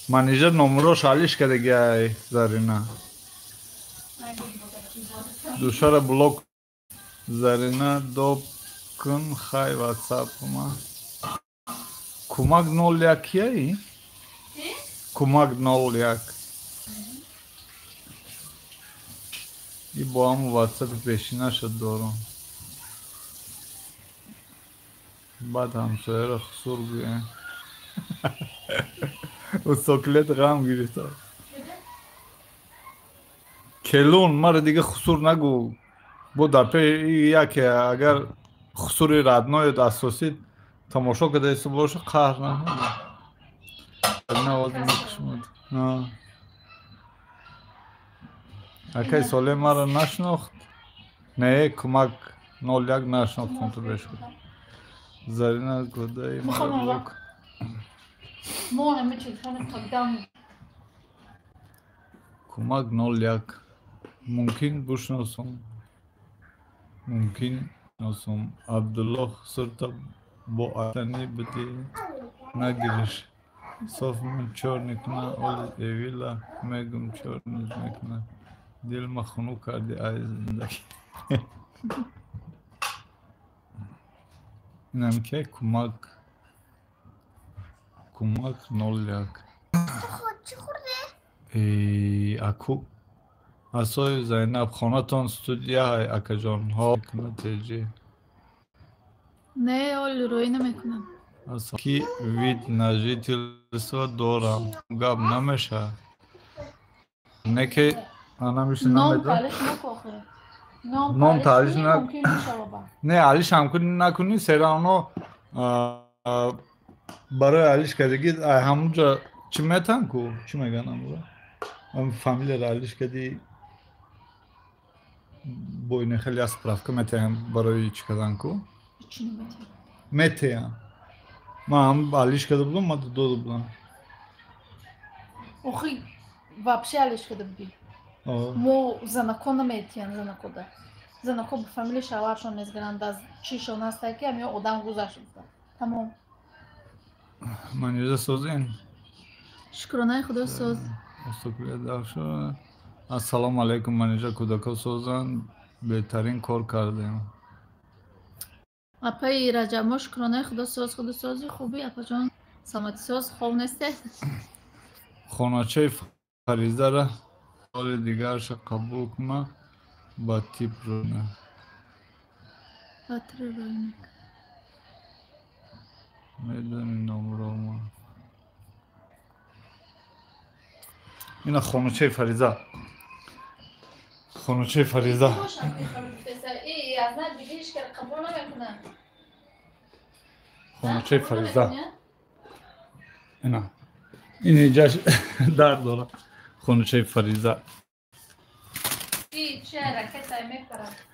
Манижа номерош алиш кардагӣ ай Зарина. Душара блок Зарина доб кун хай ватсапма. Кӯмак 01 кияи? Кӯмак 01. И бо ҳамун ватсапи пешинаша дорам. Баъд ҳамсояро хусур гӯем. Усоклет ғам гирифта. Келун мара дига хусур нагӯ. Бо дар пеши яке агар хусури радноят асосӣ тамошо карда боша, қаҳр на. Акай Соле мара нашинохт? Не, кӯмак 01 нашинохтам ту бешуд. Зарина годаи мара блок. Кӯмак 01. Мумкин бушносум. Мумкин носум. Абдуллоҳ хусурта бо атани бидӣ нагириш. Соф ман чор мекуна, оли эвила мегум чор низ мекуна. Дилма хунук карди ай зиндагӣ. Инам ки кӯмак кӯмак 01. Аку асои Зайнаб хонатон студия ҳай акаҷон ҳо теҷи. Не, оли рӯй намекунам. Ки вид на жительство дорам. Гап намеша. Не ки анамиша намедонам. Ном таалиш на. Не, алиш ҳам кунӣ накунӣ, серавно барои алиш кардагӣ ҳамунҷа чӣ метан ку? Чӣ меган амура? Ам фамилияро алиш кардӣ бо ин хеле аз справка метаҳам барои чӣ кардан ку? Метаҳам. Ман ҳам алиш карда будам, ман дода будам. Охи, вообще алиш карда будӣ. Мо занако наметиҳам занакода. Занако ба фамилияи шавҳаршон мезгаранд, аз чишон ҳаста ки ҳамин одам гузашт гуфта. Тамом. Манижа созин? Шукронаи Худо соз. Ассалому алайкум, Манижа, кӯдако созанд, беҳтарин кор кардем. Апаи Раҷаб, мо шукронаи Худо соз, Худо сози хуби, апаҷон, саломатӣ соз, хоб несте? Хоначаи Фаризара соли дигарша қабул куна, ба тип рӯна. Ба тип рӯна. Медони номрома. Ина хоначаи Фариза. Хоначаи Фариза. Хоначаи Фариза. Ина. Ин иҷаш дар дора. Хоначаи Фариза.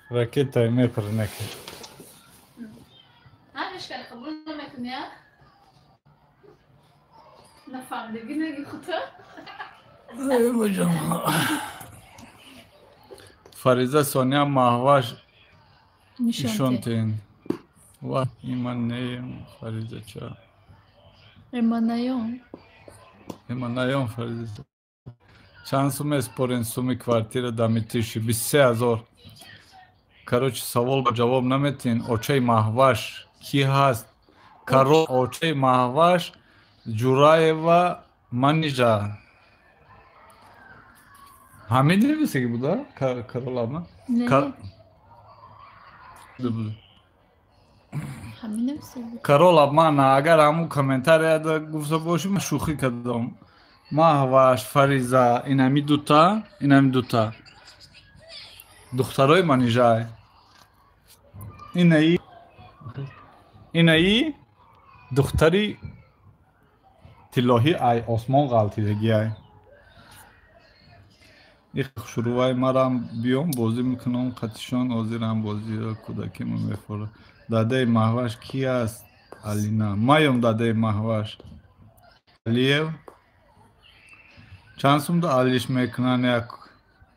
Ракетай мепара неки. Фариза Соня Маҳваш нишонтен. Ва иман неем Фариза ча. Эманаён. Эманаён Фариза. Чанд сум меспорен суми квартира дар Митиши? 23 000. Короче, савол ба ҷавоб наметиҳен. Очаи Маҳваш кӣ ҳаст? Каро очаи Маҳваш Ҷураева Манижа. Ҳамин нависаги буда? Карол обман? Карол обман, агар ҳамун комментарияда гуфта бошӣ, ман шӯхӣ кардам. Маҳваш, Фариза, инами дута, инами дута. Духтарои Манижай. Инаи духтари тиллоҳӣ ай осмон ғалтидагиай. Их шурӯъай марам биём бозӣ мекунам қатишон ҳозирам бозиро кӯдакимо мефорад. Дадаи Маҳваш ки аст? Алина. Маём дадаи Маҳваш. Алиев. Чанд сумда алиш мекунанд?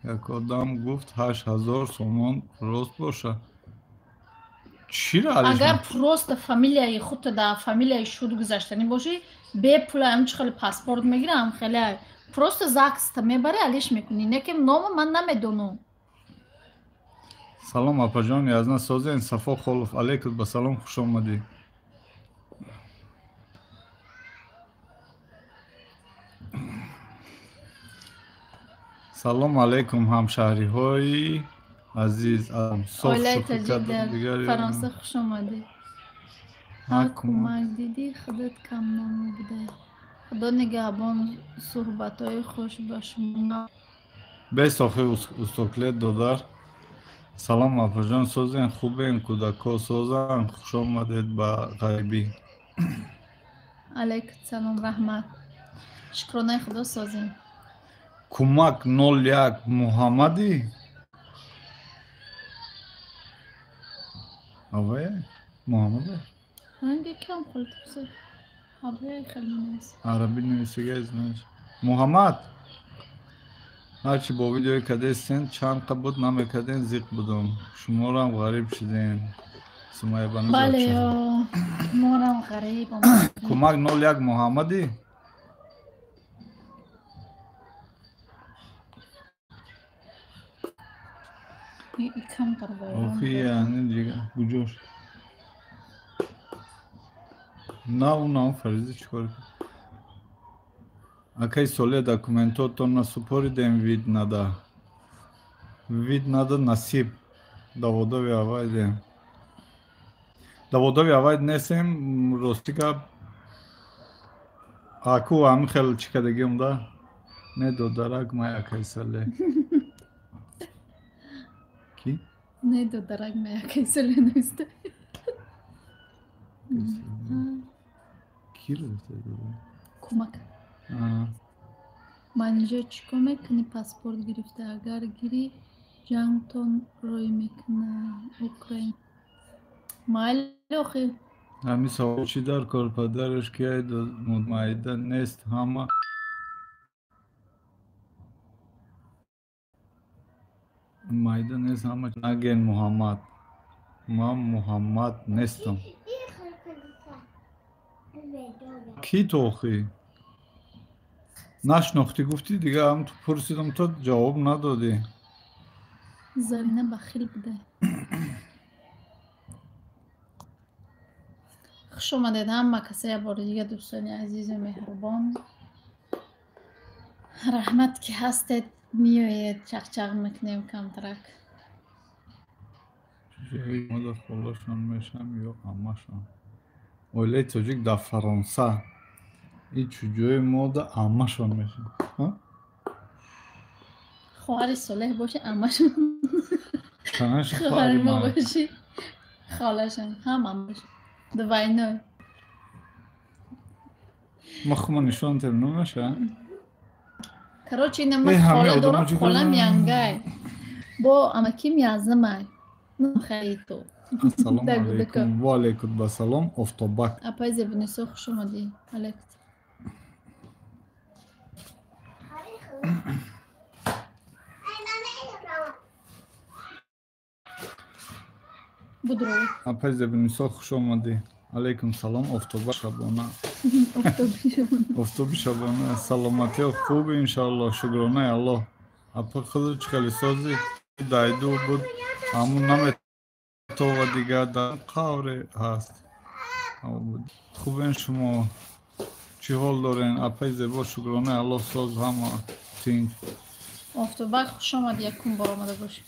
Як одам гуфт 8000 сомон рост боша. Чиро алиш? Агар просто фамилияи худто дар фамилияи шуд гузаштанӣ бошӣ, бепула ҳам чӣ хеле паспорт мегирам, хеле просто ЗАГСта мебарӣ, алиш мекунӣ. Не ки номо ман намедонам. Салом апаҷон, язна созен. Сафо Холов, алейкум ба салом, хуш омадӣ. Салом алейкум ҳамшаҳриҳои азиз. Оилаи таҷик дар Фаронса хуш омадӣ. Ҳа кӯмак дидӣ, худат кам намуда. Худо нигаҳбон, суҳбатҳои хуш ба шумо. Бес охи устоклет додар. Салом апаҷон, созен, хубен, кӯдако созан, хуш омадед ба ғайбӣ. Алейкум салом, раҳмат. Шукронаи худо созем. Кӯмак 01 Муҳаммадӣ? Авая? Муҳаммада? Ранги кам хултуса. Авая хеле нест. Арабӣ нависига знаеш. Муҳаммад! Ҳарчи бо видеои кадестен чанд қа буд намекарден зиқ будум. Шуморам ғариб шудем. Сумайя Бану. Бале, морам ғариб омадем. Кӯмак 01 Муҳаммадӣ? Охи яъне дига куҷош? Нав нав Фариза чӣ кор кард? Акай соле документотон насупоридем вид нада. Вид нада насиб. Даводови авайдем. Даводови авайд несем рости гап. Аку ҳамин хел чӣ кардагиам да? Не додарак май акай соле. Ки? Не додарак май акай соле нест. Ки гуфта? Кӯмак. Манижа чӣ кор мекунӣ паспорт гирифта? Агар гирӣ ҷангтон рӯй мекуна Украин. Майли охи. Ҳамин савол чӣ дар кор? Падараш ки ай майда нест ҳама майда нест ҳама наген Муҳаммад. Ман Муҳаммад нестам. Ки ту охи? Нашнохтӣ гуфтӣ, дига ҳам ту пурсидам, то ҷавоб надодӣ. Зарина бахил буда. Хуш омадед ҳама каса як бори дига дӯстони азизу меҳрубон. Раҳмат ки ҳастед, меоед, чақчақ мекунем камтарак. Мода холашон мешам ё аммашон. Оилаи тоҷик дар Фаронса. И чуҷои мода аммашон мешам. Хоҳари Солеҳ боши аммашон. Хоҳари мо боши холашон, ҳам аммашон. Двойной. Ма хума нишон тем намеша? Короче, ина ма хола дорам, холам янгай. Бо амаким язымай. Хариту. Ассалому алейкум. Ва алейкум ассалом. Офтобак. Апай Зебунисо, хуш омадӣ. Алейкум. Будро. Апай Зебунисо, хуш омадӣ. Алейкум салом. Офтобак шабона. Офтоби шабона. Саломатиё хуб иншаллоҳ. Шукронаи Аллоҳ. Апа худро чӣ хеле созӣ? Дайду буд. Ҳамун наметова дига дар қавре ҳаст. Хубен шумо? Чӣ ҳол дорен? Апаи Зебо, шукронаи Аллоҳ, соз ҳама тинҷ. Офтобак, хуш омадӣ, якум бор омада бошӣ.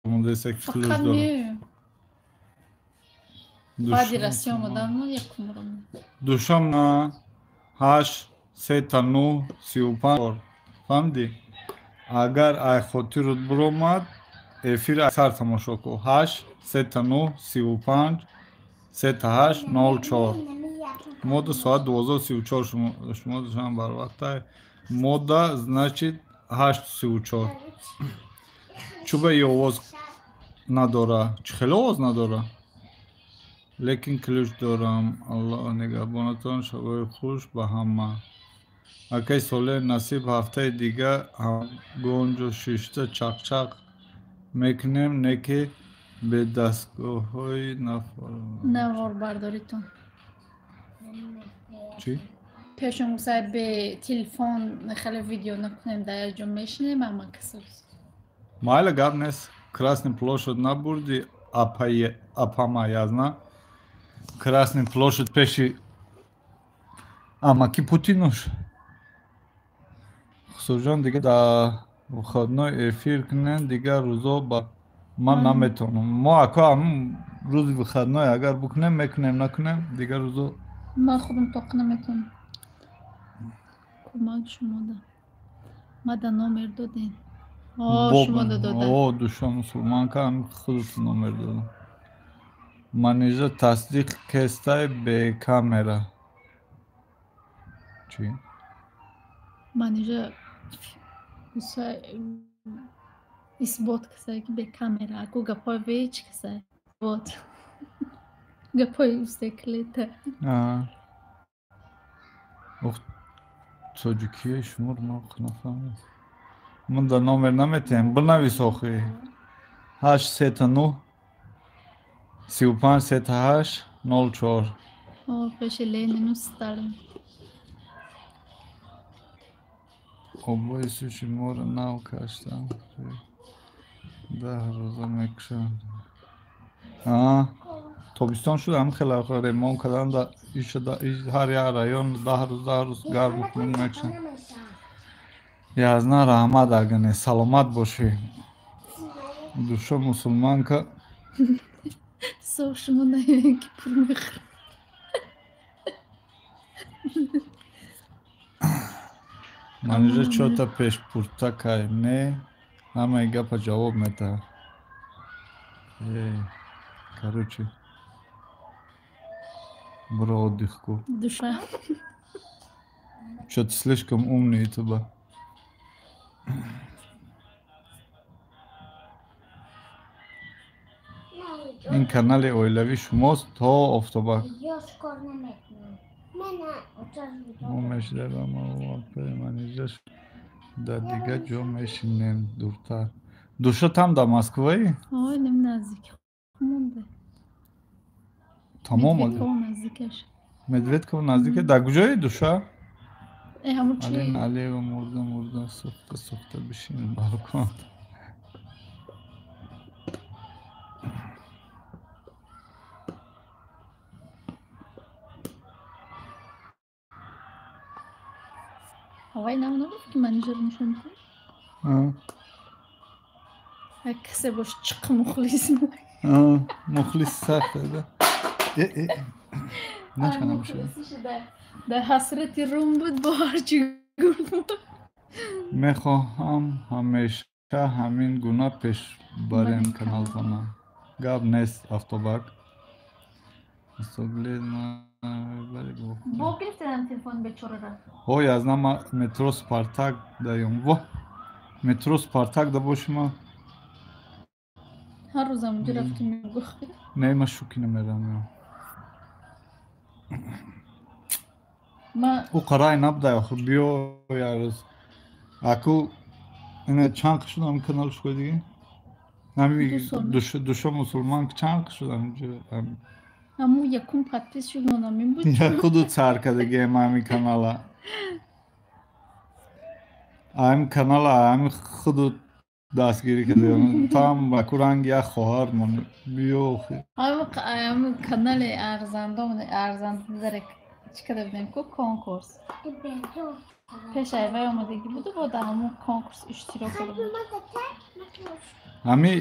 Фақат меоям. Баъди Россия омадан мо якум бор омадам. Душам на 8 3 9 35. Фаҳмидӣ? Агар ай хотирут биромад, эфир сар тамошо кун. 8 3 9 35 3 8 0 4. Мода соат 12:34, шумо душан барвақтай. Мода значит 8:34. Чуба и овоз надора? Чӣ хеле овоз надора? Лекин ключ дорам. Аллоҳ нигаҳбонатон, шабои хуш ба ҳама. Акай Солеҳ, насиб ҳафтаи дига ҳамгонҷо шишта чақчақ мекунем, не ки бе дастгоҳҳои наворбардоритон. Чӣ? Пешон гуфта бе телефон хеле видео накунем, дар як ҷо мешинем ҳама касо. Майла, гап нест. Красный площадь набурди, апама язна. Красный площадь пеши амаки Путинуш. Хусурҷон, дига дар выходной эфир кунем, дигар рӯзо ба ман наметавонам. Мо ако ҳамун рӯзи выходной агар бикунем, мекунем, накунем, дигар рӯзо ман худам тоқа наметавонам. Кӯмак шумода. Мада номер додем. Шумода дода. О, душа мусулманка, ҳам худатон номер додам. Манижа тасдиқ кестай бе камера. Чӣ? Манижа исбот касай ки бе камера. Аку гапҳои веч касай. Вот. Гапҳои устеклета. Ох, тоҷикии шуморо ман нафаҳмидам. Ман дар номер наметиҳем. Бинавис охи. 8 3 9 35 3 8 0 4. О, пеши Ленину Сталин. Обои суши моро нав каштам. 10 рӯза мекушам. Тобистон шуд, ҳам хеле ремонт кардан ҳар як район 10 рӯз 10 рӯз гарм хунук мекушанд. Язна раҳмат, агане саломат бошӣ. Душа мусулманка. Соф шумо наёем ки пул мехӯрад. Манижа чота пешпурта кай, не ҳамаи гапа ҷавоб метаҳад. Короче, бро отдых ку. Душа. Чё-то слишком умный туба. Ин канали оилавӣ шумост то Офтобак. Мо мешавам Манижа дар дигар ҷо мешинем дуртар. Душа там дар Москваи? Ой, нем наздик монда. Тамом. Медведково наздикаш. Медведково наздике? Дар куҷои Душа? Ҳамун чи? Алин Алиева мурда мурда сӯхта сӯхта бишин балкон. Авай нам нагуфт ки Манижаро нишон диҳам? Як касе бош чиқ мухлис. Мухлис сахт да. Дар ҳасрати рум буд, бо ҳарчи гуфт. Мехоҳам ҳамеша ҳамин гуна пеш барем каналтона. Гап нест, Автобак. Бо гирифтанам телефони бечораро. Ой, аз нама метро Спартак даём. Во! Метро Спартак да бошима. Ҳар рӯзам унҷо рафту мегӯхт. Не, ма шӯки намерам. Ӯ қарай набудай охир, биё як рӯз. Аку ина чанд қиш шудам канал шуд диги? Ҳами душа мусулман чанд қиш шудам инҷо? Ҳамун якум подпис шуд номин буд. Худу цар кардагием ҳамин канала. Ҳамин канала ҳамин худу дастгирӣ кардем. Там аку ранги як хоҳар мон. Биё охир. Ҳамин канали арзандо арзанд дарек чӣ карда будем ку конкурс. Пеш айвай омадагӣ буду бо дар ҳамон конкурс иштирок карда буд. Ҳами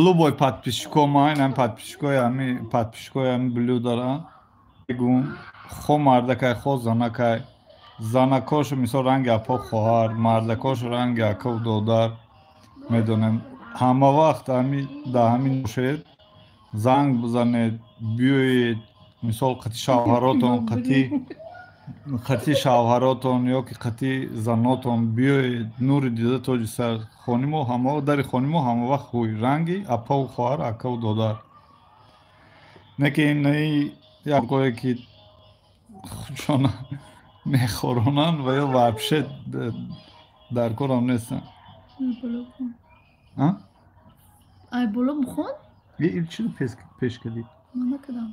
любой подписчико ма, ин подписчикои ҳами подписчикои ҳами блюдара мегӯм, хо мардакай, хо занакай, занакошу мисол ранги апо хоҳар, мардакошу ранги акав додар медонем. Ҳама вақт ҳами дар ҳамин бошед, занг бизанед, биёед, мисол қати шавҳаротон, қати шавҳаротон ё ки қати занотон биёед, нури дида тоҷи сар. Хонимо ҳама дари хонимо ҳама вақт ҳуй ранги апаву хоҳар, акаву додар. Не ки инаи якое ки худшона мехоронанд ва ё вообще дар корам нестанд. Ай боло мухон? Ин чиро пеш кардӣ? Ман накардам.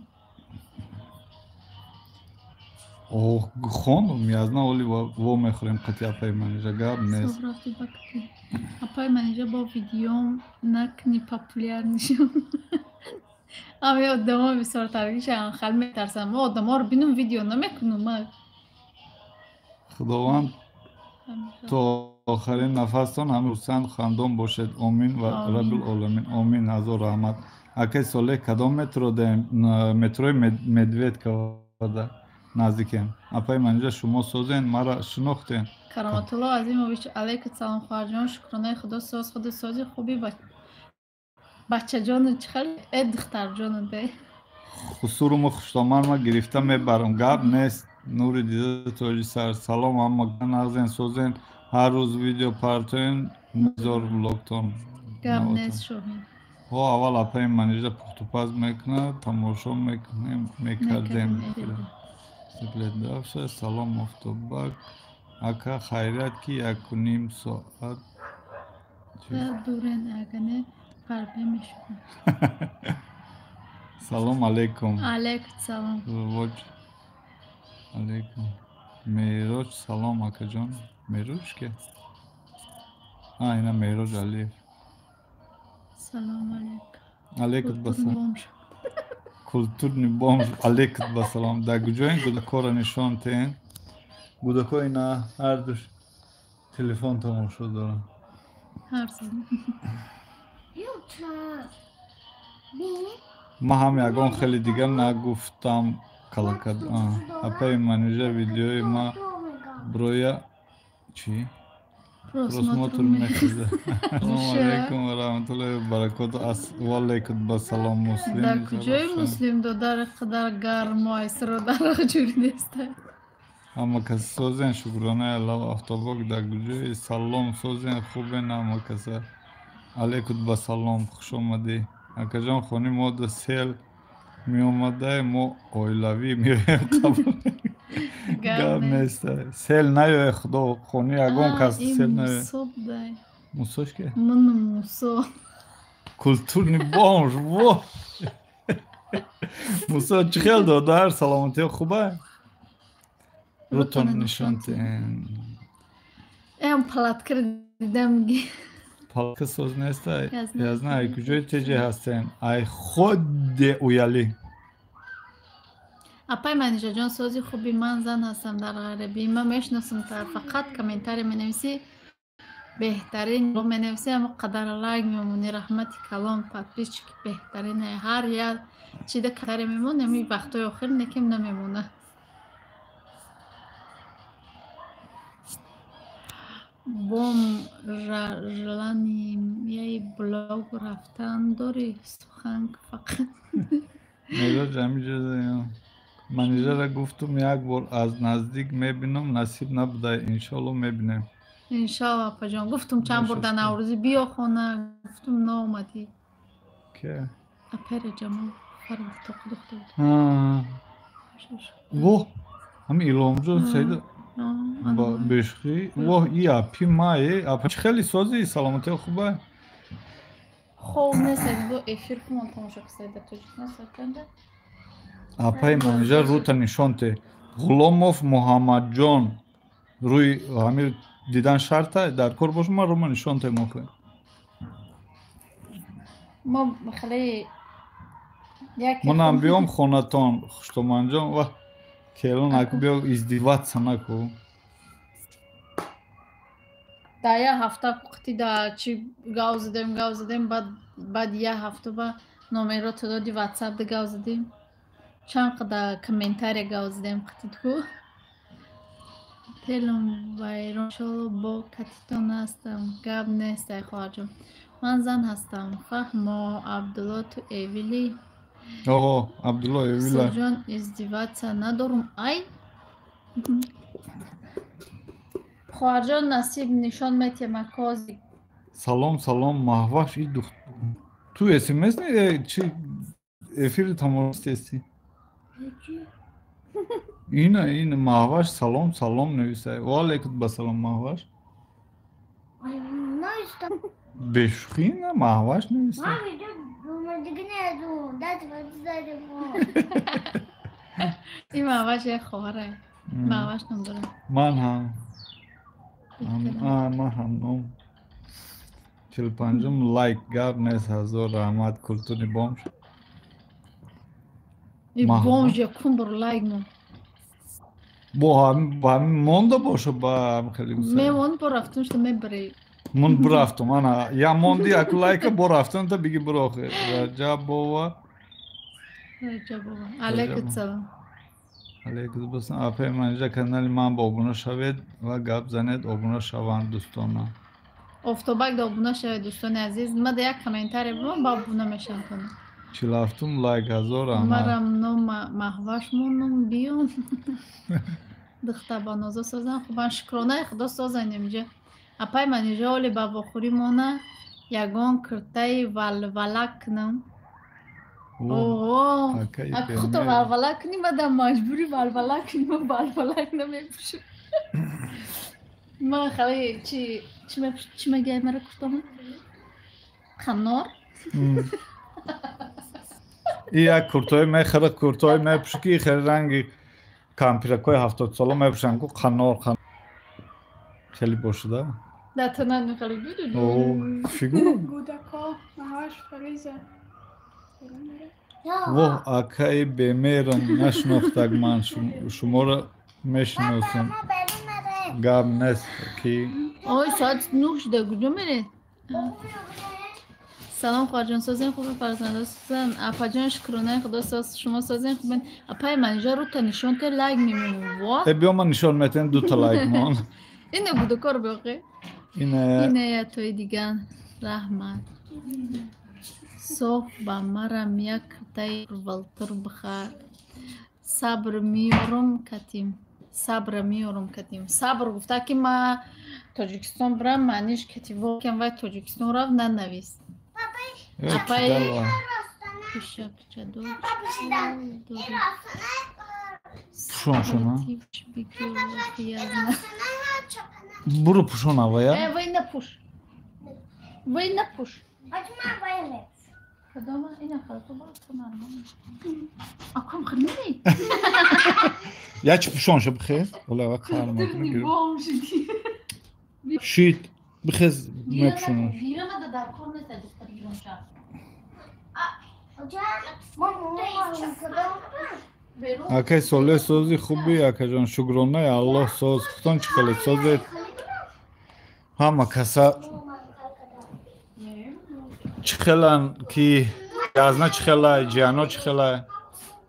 Ох, хондум, язна оли во мехӯрем қати апаи Манижа, гап нест. Апаи Манижа бо видеом накни популяр нишон. Ами одамо бисёр таргишан, хал метарсам. Мо одаморо бинум видео намекунум ма. Худованд то охирин нафастон ҳам хурсанд хандон бошед. Омин ва раббил оламин. Омин, ҳазор раҳмат. Акай Солеҳ, кадом метро даем? Метрои Медведкова наздикем. Апаи Манижа, шумо созен, мара шинохтен. Кароматулло Азимович, алейкум салом хоҳарҷон, шукронаи худо соз, худи сози хуби бачаҷону чӣ хел э духтарҷону де. Хусуруму хуштоман ма гирифта мебарам, гап нест. Нури дида тоҷи сар. Салом ҳама, нағзен, созен, ҳар рӯз видео партоен, мезор блогтон. Гап нест, Шоҳин. Ҳо, аввал апаи Манижа пухтупаз мекунад, тамошо мекунем, мекардем. Салом Офтобак ака, хайрият ки 1.5 соат дурен, агане фарбе мешудам. Салом алейкум. Алейкум салом. Алейкум. Мероҷ, салом акаҷон. Мероҷ ки? А, ина Мероҷ Алиев. Салом алейкум. Алейкум басалом. Культурный бомж, алейкум басалом. Дар куҷоен гудакоро нишон тен? Гудако ина ҳардуш телефон тамошо доранд. Ман ҳам ягон хеле дигар нагуфтам калакад. Апаи Манижа, видеои ма броя чӣ? Просмотр мехӯрда. Ассалому алайкум ва раҳматуллоҳи ва баракоту. Ва алайкум басалом муслим. Дар куҷои муслим додар қадар гарму айсро дарах ҷури неста. Ҳама кас созен, шукронаи Аллоҳ. Офтобок дар куҷои? Салом, созен, хубен ҳама каса. Алайкум басалом, хуш омадӣ. Акаҷон, хони мо да сел меомадай, мо оилавӣ меоем қабул. Гап нест. Сел наёе, худо, хони ягон кас сел наёе. Мусош ки? Ман Мусо. Культурный бомж, во! Мусо чӣ хел додар, саломатиё хуба? Рӯтон нишон тен. Эм палаткаро дидам ги. Палатка соз неста. Язна, ай куҷои теҷе ҳастен? Ай худи уялӣ. Апай Манижаҷон, сози хуби, ман зан ҳастам дар ғарибӣ. Ман мешиносам та, фақат комментария менависӣ, беҳтарин менависӣ, аммо қадар лайк мемонӣ. Раҳмати калон, подписчики беҳтарин. Ҳар як чида комментария мемон, ами вақтҳои охир некем намемона. Бом желанияи блог рафтан дорӣ? Сухан фақат. Мероҷ ҳамиҷо Манижара гуфтум як бор аз наздик мебинам, насиб набуда, иншоалло мебинем. Иншоалло апаҷон, гуфтум чанд бор дар Наврӯзӣ биё хона, гуфтум наомадӣ. Ке? Апай Раҷамол фарвартоқ духта буд. Воҳ, ҳами Иломҷон Саида бешхӣ. Воҳ, и апи мае, апа чӣ хеле созӣ, саломатиё хуба? Хоб нест, бо эфир кунам тамошо кисайда Тоҷикистон саканда. Апаи Манижа, рӯта нишон те. Ғуломов Муҳаммадҷон, рӯи ҳамир дидан шарта, дар кор бош, ман рӯма нишон те мохе. Мо хеле Манам биём хонатон, хуштоманҷон, ва келон аку биё издеваться наку. Дар як ҳафта қити да чи гав задем, гав задем, баъд як ҳафта ба номеро то доди ватсап да гав задем. Чанд қада комментария гав задем қититку. Телум вайрон шоло бо катитон ҳастам. Гап нест ай хоҳарҷон. Ман зан ҳастам. Фаҳмо Абдулло ту эвили. Оҳо, Абдулло эвила. Суҷон издеваться надорум ай. Хоҳарҷон насиб нишон метиҳам акози. Салом, салом, Маҳваш и дух. Ту смс не чи эфири тамошо Ина, ина Маҳваш салом, салом нависай. Ва алайкум ба салом Маҳваш. Бешӯхӣ на Маҳваш нависай. Ин Маҳваш як хоҳара. Маҳваш ном дорад. Ман ҳам. Ман ҳам ном. 45-ум лайк гап нест ҳазор раҳмат культури бомж. И бомж якум бор лайк мон. Бо ҳамин монда боша ба ҳамин хеле гусай. Мемон бо рафтум шуда мебарӣ. Мон бурафтум ана я монди яку лайка бо рафтум та биги буро охир. Раҷабова. Раҷабова. Алайкум салом. Алайкум салом. Апаи Манижа канали ман ба обуна шавед ва гап занед обуна шаванд дӯстона. Офтобак да обуна шавед дӯстони азиз. Ма да як комментария бимон ба обуна мешавам кунам. 47-ум лайк ҳазор раҳмат. Марам ном Маҳваш монум биём. Духта ба нозо созан. Хубан шукронаи худо созан инҷа. Апай Манижа оли ба вохӯрӣ мона ягон киртаи валвалак кунам. Оҳо, худто валвалак кунӣ, баъдам маҷбурӣ валвалак кунӣ, ман валвалак намепӯшам. Ман хеле чи чи мегӯяд мара куртома? Қанор? И як куртои мехӯрад, куртои мепӯшад ки хеле ранги кампиракҳои 70-сола мепӯшанд ку қанор хеле бошуда. Да тана хеле буду. О, фигура. Гудако, Маҳваш, Фариза. Воҳ, акаи бемерам нашинохтак ман шуморо мешиносам. Гап нест ки. Ой, соат 9 шуда, куҷо меред? Салом хоҳарҷон, созем хубе фарзандо созан. Апаҷон шукронаи худо соз, шумо созем хубен. Апаи Манижа рута нишон те лайк мемонам. Во. Э биё ман нишон метем дута лайк мон. Ина гудакор биёқи. Ина. Ина я тои диган. Раҳмат. Соф ба марам як киртаи валтур бихар. Сабр меёрум катим. Сабр меёрум катим. Сабр гуфта ки ма Тоҷикистон бирам, маъниш кати вокем вай Тоҷикистон рафт нанавис. Апай пишакчадор. Пушон шуна. Буро пушон авая. Э, вай напуш. Вай напуш. Кадома ина халто ба нормально. Акам хни. Я чи пушон ша бихез? Ола ва кар мекунам. Шит. Бихез мепушонам. Акай соле сози хуби акаҷон шукронаи Аллоҳ соз. Худтон чӣ хеле созед? Ҳама каса чӣ хелан ки язна чӣ хелай, ҷиано чӣ хелай?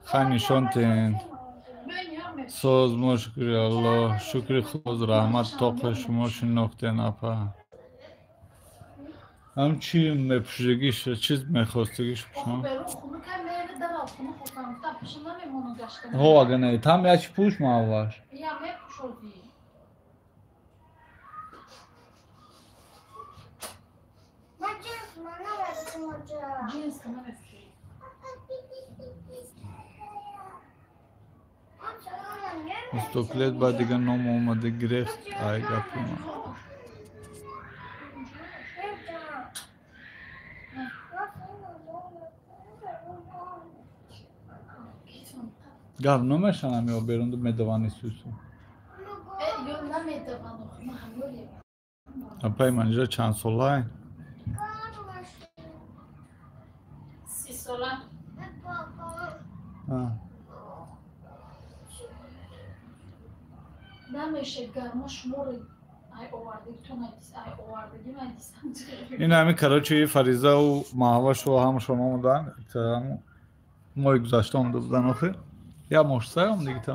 Хай нишон тен. Соз мо шукри Аллоҳ, шукри худ раҳмат тоқи шумо шинохтен апа. Ҳам чи мепӯшидагиш, чиз мехостагиш пӯшам? Ҳо, ага не, там я чи пӯш Маҳваш? Устоклет ба дигар ном омада гирефт ай гапи ман. Гап намешанам ё берунда медавани сусу? Апаи Манижа чанд солае? 30 сола. Намеша гармо шуморо Ин ҳами короче Фаризаву Маҳвашу ҳамашон омадан. Моҳи гузашта омада будан охир. Як моҳ сай омадиги та.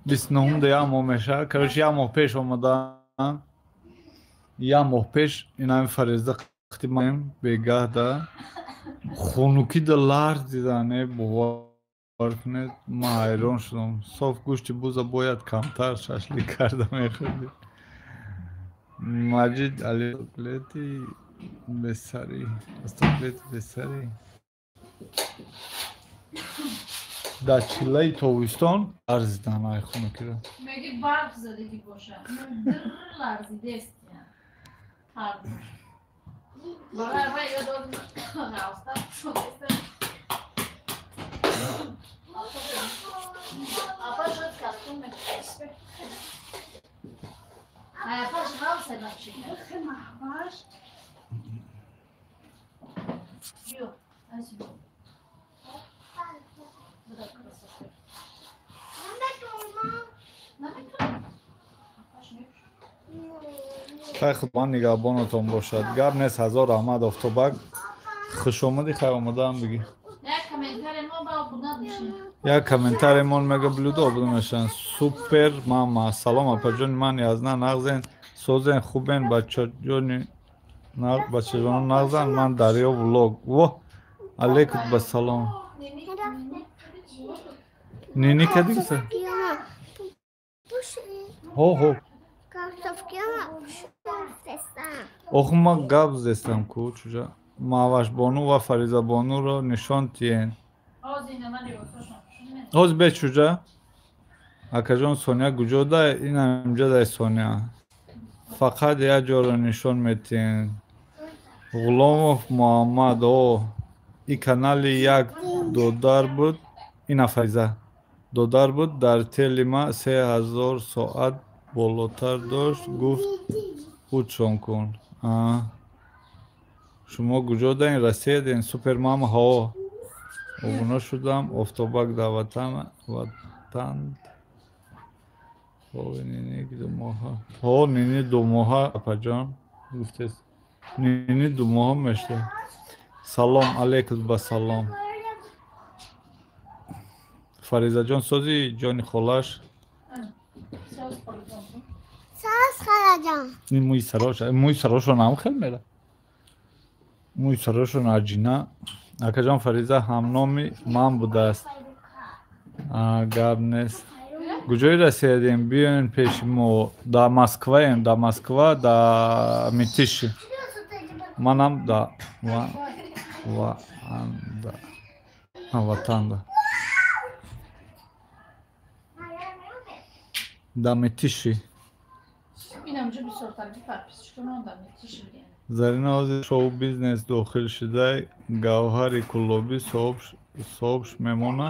Бисту нуҳум як моҳ мешавад. Короче як моҳ пеш омадан. Як моҳ пеш ин ҳами Фариза қитимаем бегаҳда хунукида ларзидан бовар кунед, ман ҳайрон шудам. Соф гӯшти буза бояд камтар шашлик карда мехӯрдӣ. Маҷид Аликлети бесари, астоклети бесари. Дар чиллаи тобистон ларзидан ай хунукида. Меги барф задагӣ боша. Дир ларзидест. Хай худованд нигаҳбонатон бошад. Гап нест, ҳазор раҳмат Офтобак. Хушомадӣ, хай омадаам бигӣ. Як комментариемон мега блюдо обуда мешаванд. Супер мама. Салом апаҷони ман язна нағзен, созен, хубен, бачаҷони бачаҷонон нағзан. Ман Дарё влог. Во алейкум ба салом. Нини кадигса? Ҳо ҳо. Оху ма гап зестам ку чуҷа. Маҳвашбону ва Фаризабонуро нишон тиен. Ҳоз бе чуҷа. Акаҷон Соня куҷо дай? Ин ҳаминҷа дай Соня. Фақат як ҷоро нишон метиҳен. Ғуломов Муҳаммад. О, и канали як додар буд. Ина Фариза. Додар буд дар тели ма 3000 соат болотар дошт, гуфт худшон кун. Шумо куҷо даин? Россия дин? Супермама ҳо. Обуна шудам. Офтобак даъватанд. Ҳо нини думоҳа. Ҳо нини думоҳа апаҷон гуфтест. Нини думоҳа мешта. Салом алейкум ба салом. Фаризаҷон сози ҷони холаш. Ин мӯи сарош, мӯи сарошон ҳам хел мера. Мӯи сарошон аҷина. Акаҷон Фариза ҳамноми ман будааст. Гап нест. Куҷои Россия дем? Биёен пеши мо. Дар Москваем, дар Москва, дар Митиши. Манам да ва ватанда. Да Митиши. Зарина ҳозир шоу-бизнес дохил шудай, гавҳари куллобӣ соҳибш мемона,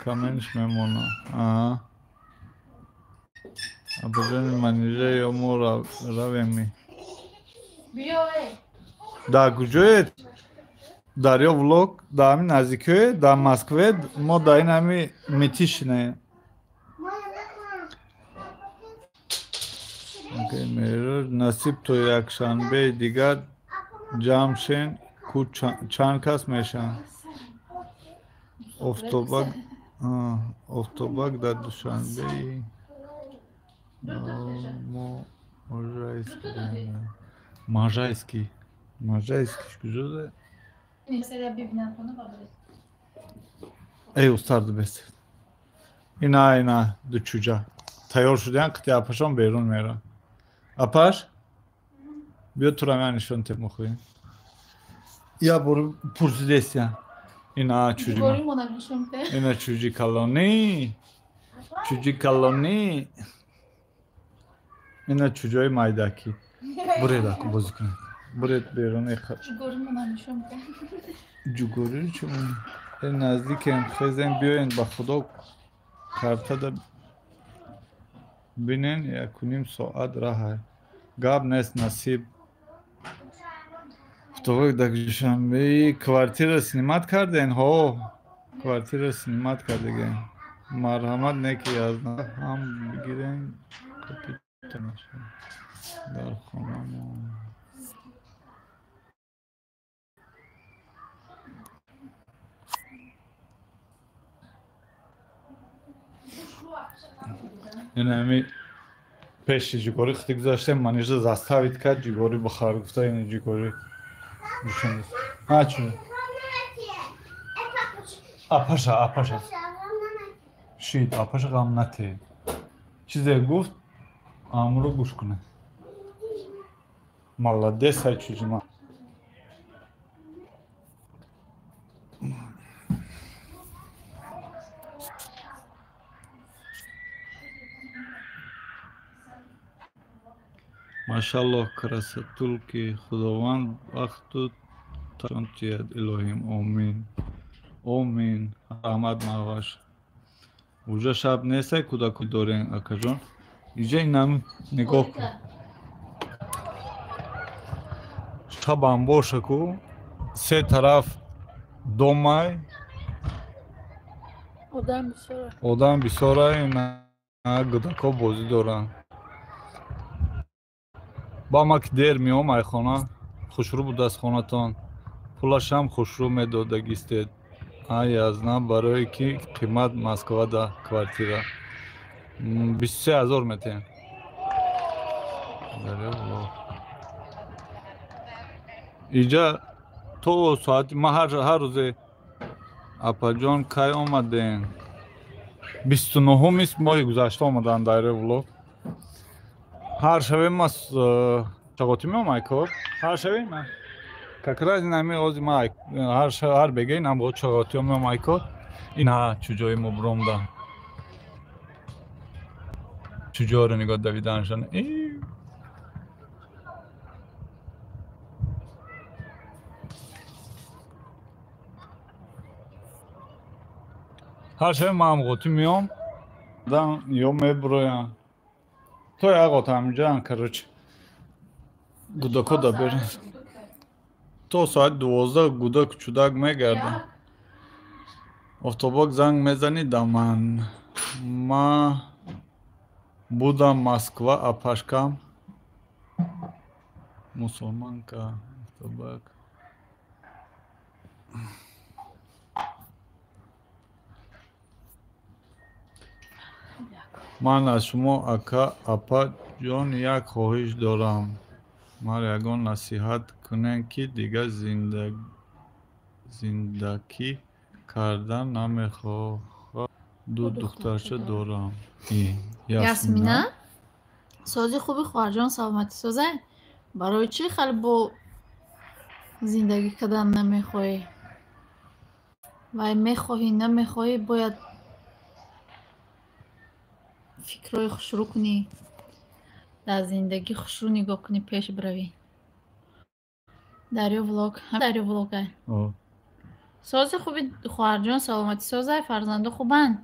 каменш мемона. Апаҷони Манижа ё мо равеми? Дар куҷоед? Дарё влог дар ҳамин наздикиҳое, дар Москве, мо дар ин ҳами Митишинаем. Насиб то якшанбеи дигар ҷамъ шен, ку чанд кас мешаванд? Офтобак Офтобак дар Душанбеи мо Можайский. Можайский куҷо да? Эй устарду бес. Ина ина ду чуҷа. Тайёр шудаян, қити апашон берун мераванд. Апаш? Биё тура ман нишон тем мохоҳем. Я бор пурсидестия. Ина чуҷи. Ина чуҷи калонӣ. Чуҷи калонӣ. Ина чуҷои майдакӣ. Буред аку бозӣ кунед. Буред берун эха. Ҷугорӣ чун наздикем хезем биёен ба худо картада бинен 1.5 соат раҳа. Гап нест насиб. Офтобак дар Душанбеи квартира снимать карден? Ҳо. Квартира снимать кардагем. Марҳамат неки язна ҳам бигирем капитанаша дар хонамо. Ин ҳами пеши ҷигорӣ хити гузаштем, манижа заставит кард ҷигорӣ бихар, гуфта ин ҷигорӣ ҷӯшондаст. Ҳа чӣ? Апаша, апаша. Шид, апаша ғам нате. Чизе гуфт, амро гӯш кунед. Молодец, ай чуҷима. Машаллоҳ, красотулки, Худованд вақту ташон тиҳад, илоҳим, омин. Омин. Раҳмат Маҳваш. Уҷа шаб нестай кӯдаку дорем, акаҷон. Иҷа инам нигоҳ кун. Шабам боша ку, се тараф домай. Одам бисёра. Одам бисёра, ина кӯдако бозӣ доранд. Ба ма ки дер меом ай хона, хушрӯ будааст хонатон. Пулашам хушрӯ медодагистед. Ай язна барое ки қимат Москвада квартира. 23 000 метиҳем. Иҷа то соати ма ҳар рӯзе апаҷон кай омадем? 29-уми моҳи гузашта омадан дар влог. Ҳар шаве ма чағотӣ меом ай кор. Ҳар шаве ма как раз инами ози ма ҳар бега инам бо чағотиё меом ай кор. Ина чуҷои мо буромда. Чуҷоро нигоҳ давиданашон. Ҳар шаве ма ҳамғотӣ меом, дан ё мебуроям. То як ҳаминҷаам, короче. Гудако да берем. То соати 12 гудак чудак мегардам. Офтобок занг мезанӣ да ман. Ма будам Москва, апашкам. Мусулманка, Офтобак. Ман аз шумо ака апа ҷон як хоҳиш дорам. Маро ягон насиҳат кунед, ки дигар зиндагӣ кардан намехоҳам. Ду духтарча дорам. Ясмина? Сози хуби хоҳарҷон, саломатӣ созай. Барои чӣ хеле бо зиндагӣ кардан намехоҳӣ? Вай мехоҳӣ, намехоҳӣ, бояд фикрҳои хушрӯ кунӣ, дар зиндагӣ хушрӯ нигоҳ кунӣ, пеш биравӣ. Дарё влог, дарё влогай. Сози хуби хоҳарҷон, саломатӣ созай, фарзандо хубанд?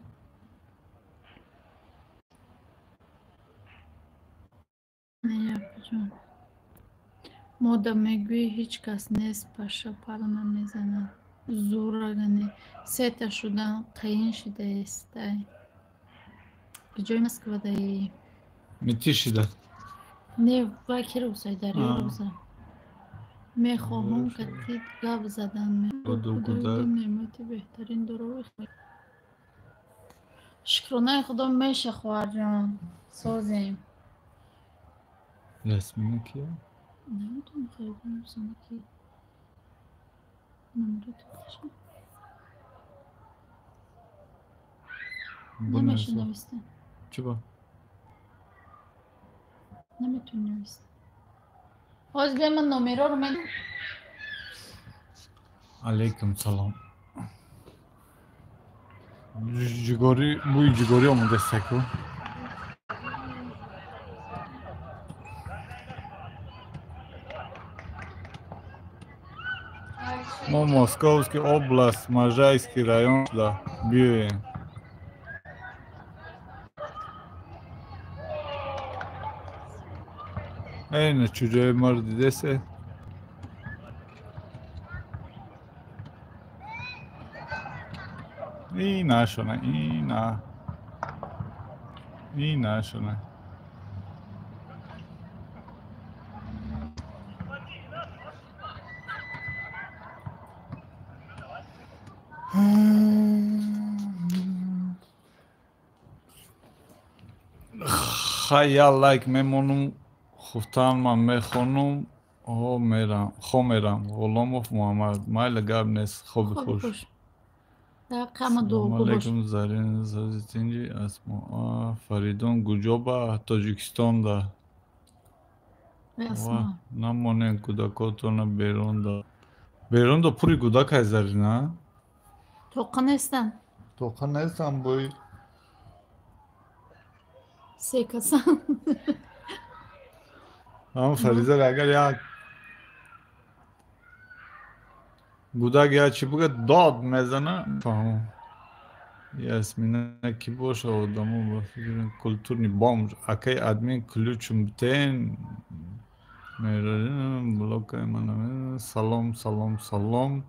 Ҷон. Мода мегӯӣ ҳеҷ кас нест, паша пар намезанад. Зӯрагане сета шудан қиин шудаестай. Куҷои Москвадаи? Митӣ шида. Не, вай ки рӯзай, дарё рӯза. Мехоҳам катит гап задан. Неъмати беҳтарин дорои. Шукронаи Худо меша, хоҳарҷон. Созем. Ясмина кия? Намедонам, хеле зана ки. Номери туташа. Намеша нависта. Чӣ ба? Наметавонӣ нависта. Ҳозир бия ман номероро медам. Алейкум салом. Ҷигорӣ, бӯи ҷигорӣ омодаст ку. Мо Московский область, Можайский район да биёем. Эйна чуҷои маро дидесе? Ина шуна, ина. Ина шуна. Хай, я лайк мемонум, хуфтан ман мехонум, хо мерам, хо мерам. Ғуломов Муҳаммад, майли, гап нест, хоби хуш. Салому алейкум, Зарин Сазитинҷи, Асмо, Фаридун Гуҷоба, Тоҷикистонда. Асмо. Намонем кӯдакотона берунда. Берунда пури кӯдакай, Зарина? Тоқа нестанд. Тоқа нестанд, бой. Се касан. Ам Фариза агар як гудак я чӣ буга дод мезана, фаҳмам. Ясмина ки боша, одамо ба фикри культурный бомж. Акай админ, ключум битен. Блокай мана. Салом, салом, салом.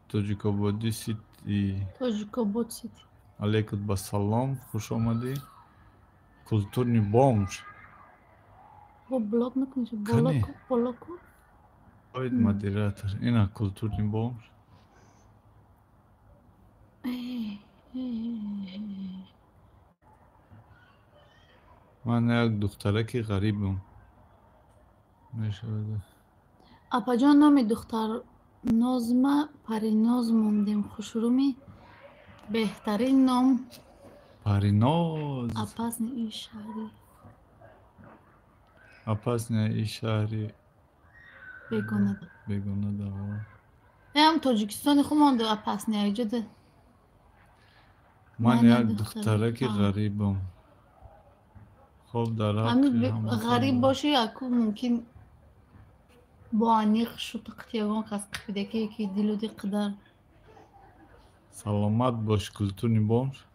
Тоҷикободи сити. Тоҷикобод сити. Алейкум ба салом, хуш омадӣ. Культурный бомж. Бо блок накунӣ, блоку, блоку. Оид модератор. Ина культурный бомж. Ман як духтараки ғарибам. Мешавад. Апаҷон, номи духтар Нозма Париноз мондем. Хушрӯми беҳтарин ном. Париноз. Опасный и шаҳри. Опасный и шаҳри бегона. Бегона да. Ам Тоҷикистони хуб монда опасный айҷода. Ман як духтараки ғарибам. Хоб дар ҳами ғариб бошӣ, аку мумкин бо аниқ шуд ягон кас қифидаке ки дилу ди қадар. Саломат бош, культурный бомж.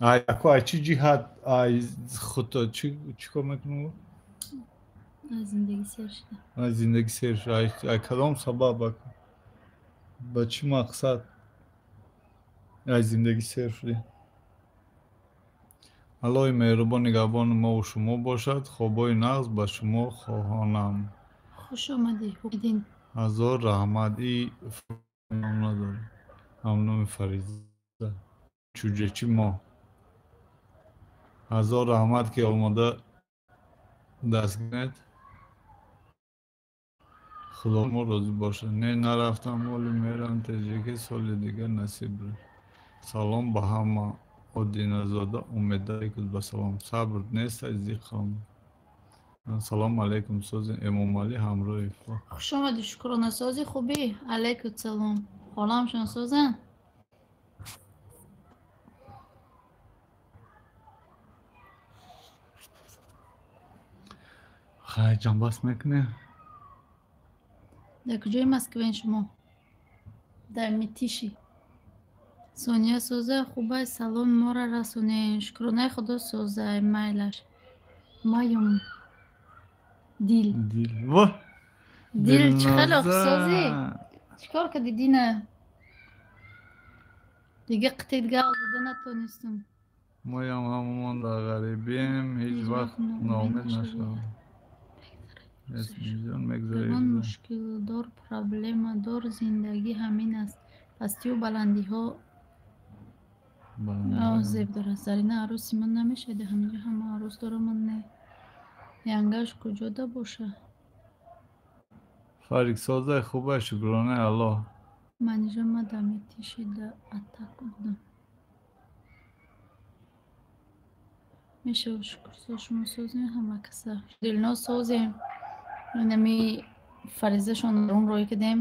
Ай, аку ай чӣ ҷиҳат, ай худ чӣ чӣ кор мекунӣ? Аз зиндагӣ сер шуда. Аз зиндагӣ сер шуда. Ай кадом сабаб, аку? Ба чӣ мақсад? Аз зиндагӣ сер шудӣ? Аллоҳи меҳрубон нигаҳбони мову шумо бошад. Хобҳои нағз ба шумо хоҳонам. Хуш омадӣ, Ҳукмиддин. Ҳазор раҳмат. И ном надорем. Ҳамноми Фариза. Чуҷачи мо. Ҳазор раҳмат, ки омода даст гиред. Худо мо розӣ бошад. Не, нарафтам, оли мерам теҷаки, соли дигар насиб. Салом ба ҳама. Одиназода Умеда ба салом. Сабр нест, зиқам. Салом алейкум, сози Эмомалӣ ҳамроҳи. Хуш омадӣ, шукрона сози хубӣ. Алейкум салом. Холамшон созанд? Хай, ҷанбаст мекунем. Дар куҷои Москваен шумо? Дар Митиши. Сония соза хубай, салом моро расонен. Шукронаи Худо созай, майлаш. Маюм. Дил. Дил. Во! Дил чӣ хеле созӣ? Чӣ кор кардӣ, Дина? Дига қитед гап зада натонистам. Моям ҳамамон дар ғарибием, ҳеҷ вақт ноумед нашавем. Ягон мушкилдор, проблемадор, зиндагӣ ҳамин аст. Пастию баландиҳо зеб дорад. Зарина арӯси ман намешавад, ҳаминҷо ҳама арӯс дорам, ман не. Янгаш куҷода боша? Фарик созай хубай, шукронаи Аллоҳ. Манижа, ма дар Митиши да Атак будам. Мешавад, шукрсоз, шумо созем ҳама каса. Дилноз созем. Инами Фаризашон рум рӯй кардем,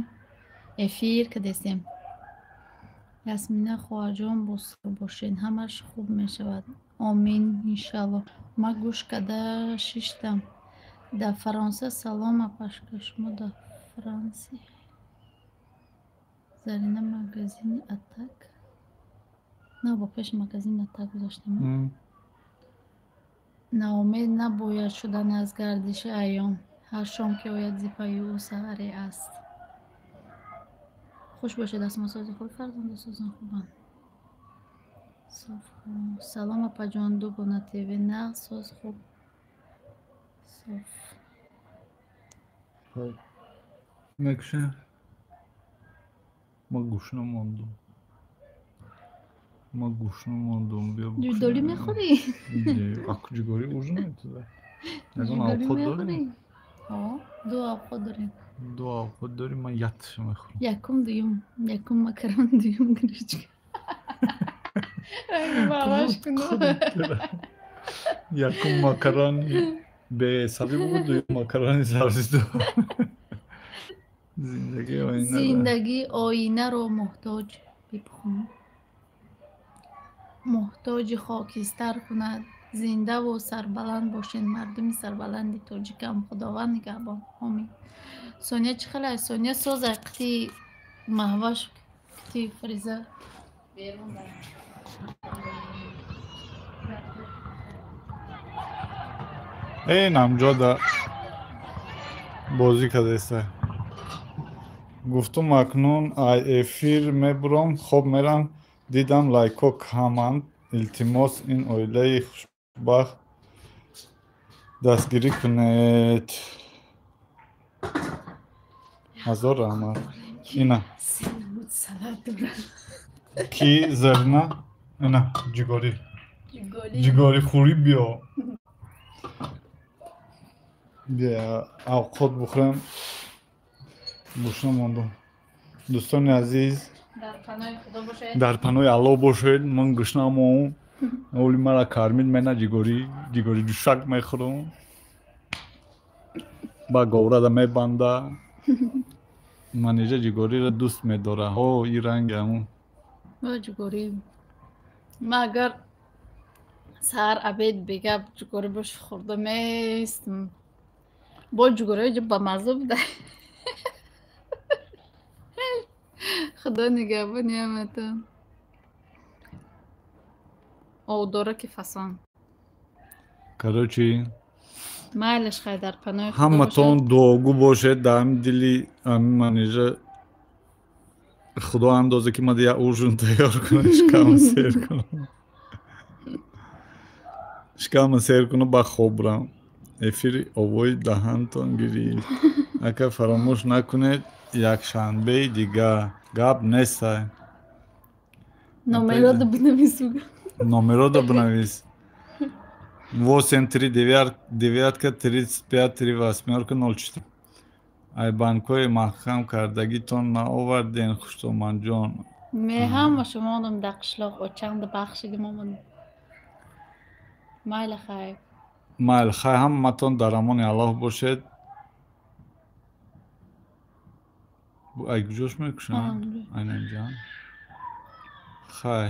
эфир кардестем. Ясмина хоҳарҷон, босабр бошед, ҳамаш хуб мешавад. Омин, иншаллоҳ. Ма гӯш карда шиштам. Дар Фаронса салом, апашка, шумо дар Франсия? Зарина магазини Атак? На, бо пеши магазини Атак гузаштем. Ноумед набояд шудан аз гардиши айём. Ҳар шом ки ояд, зи пайи ӯ саҳаре аст. Хуш бошед, асмосози хуб, фарзандосозон хубанд. Салом, апаҷон, Дугона ТВ нағз, соз, хуб, соф. Мекушем. Ма гушна мондум. Ма гушна мондум. Ҷудолӣ мехӯрӣ? Аку ҷугорӣ ужин метуда. Ягон авқот дорӣ? Ду авқот дорем. Ду авқот дорӣ, ман якташа мехӯрам. Якум, дуюм. Якум макарон, дуюм гречка. Якум макарони бесабзӣ буд, дуюм макарони сабзидор. Зиндагӣ оинаро муҳтоҷ бипухм, муҳтоҷи хокистар кунад. Зиндаву сарбаланд бошед, мардуми сарбаланди тоҷикам. Худованд нигаҳбон. Омин. Соня чӣ хел аст? Соня соза, қити Маҳваш, қити Фариза берун. Ин ҳамҷода бозӣ кардаиста. Гуфтум, акнун ай эфир мебурам, хоб мерам. Дидам, лайкҳо каманд. Илтимос, ин оилаи хушбахт дастгирӣ кунед. Ҳазор раҳмат. Ина ки зарина, ина ҷигорӣ, ҷигорӣ хӯрӣ. Биё, биё, авқот бухӯрем, гушна мондум. Дӯстони азиз, дар паноҳи Аллоҳ бошед. Ман гушнамом, оли мара кармид мена ҷигорӣ, ҷигорӣ ҷушак мехӯрам, ба говрада мебанда. Манижа ҷигориро дӯст медора. Ҳо, и ранги ҳамун ҷигорӣ. Ма агар саҳар обед бегап ҷигорӣ бош, хӯрда местам. Бо ҷигорӣ ба мазза буда. Худо нигаҳбони ҳаматон. Овдора ки фасон. Короче, майлаш, хай, дар паноҳи Худо. Ҳаматон дуогӯ бошед. Дар ҳами дили ҳами Манижа Худо андозе, ки ман я ужин тайёр кунам, шикама сер кунам, шикама сер кунам, ба хоб рам. Эфири овои даҳантон гирифт. Ака, фаромӯш накунед, якшанбеи дигар гап нестай. Номерода бинавис. Номерода бинавис. 8 3 9 35 3 8 04. Ай банкҳои маҳкам кардагитон наоварден, хуштоманҷон? Ме ҳама шумонам дар қишлоқ очанда бахшигим омадем. Майли, хайр. Майли, хай, ҳаматон дар амони Аллоҳ бошед. Ай куҷош мекушам? Айнанҷа. Хай.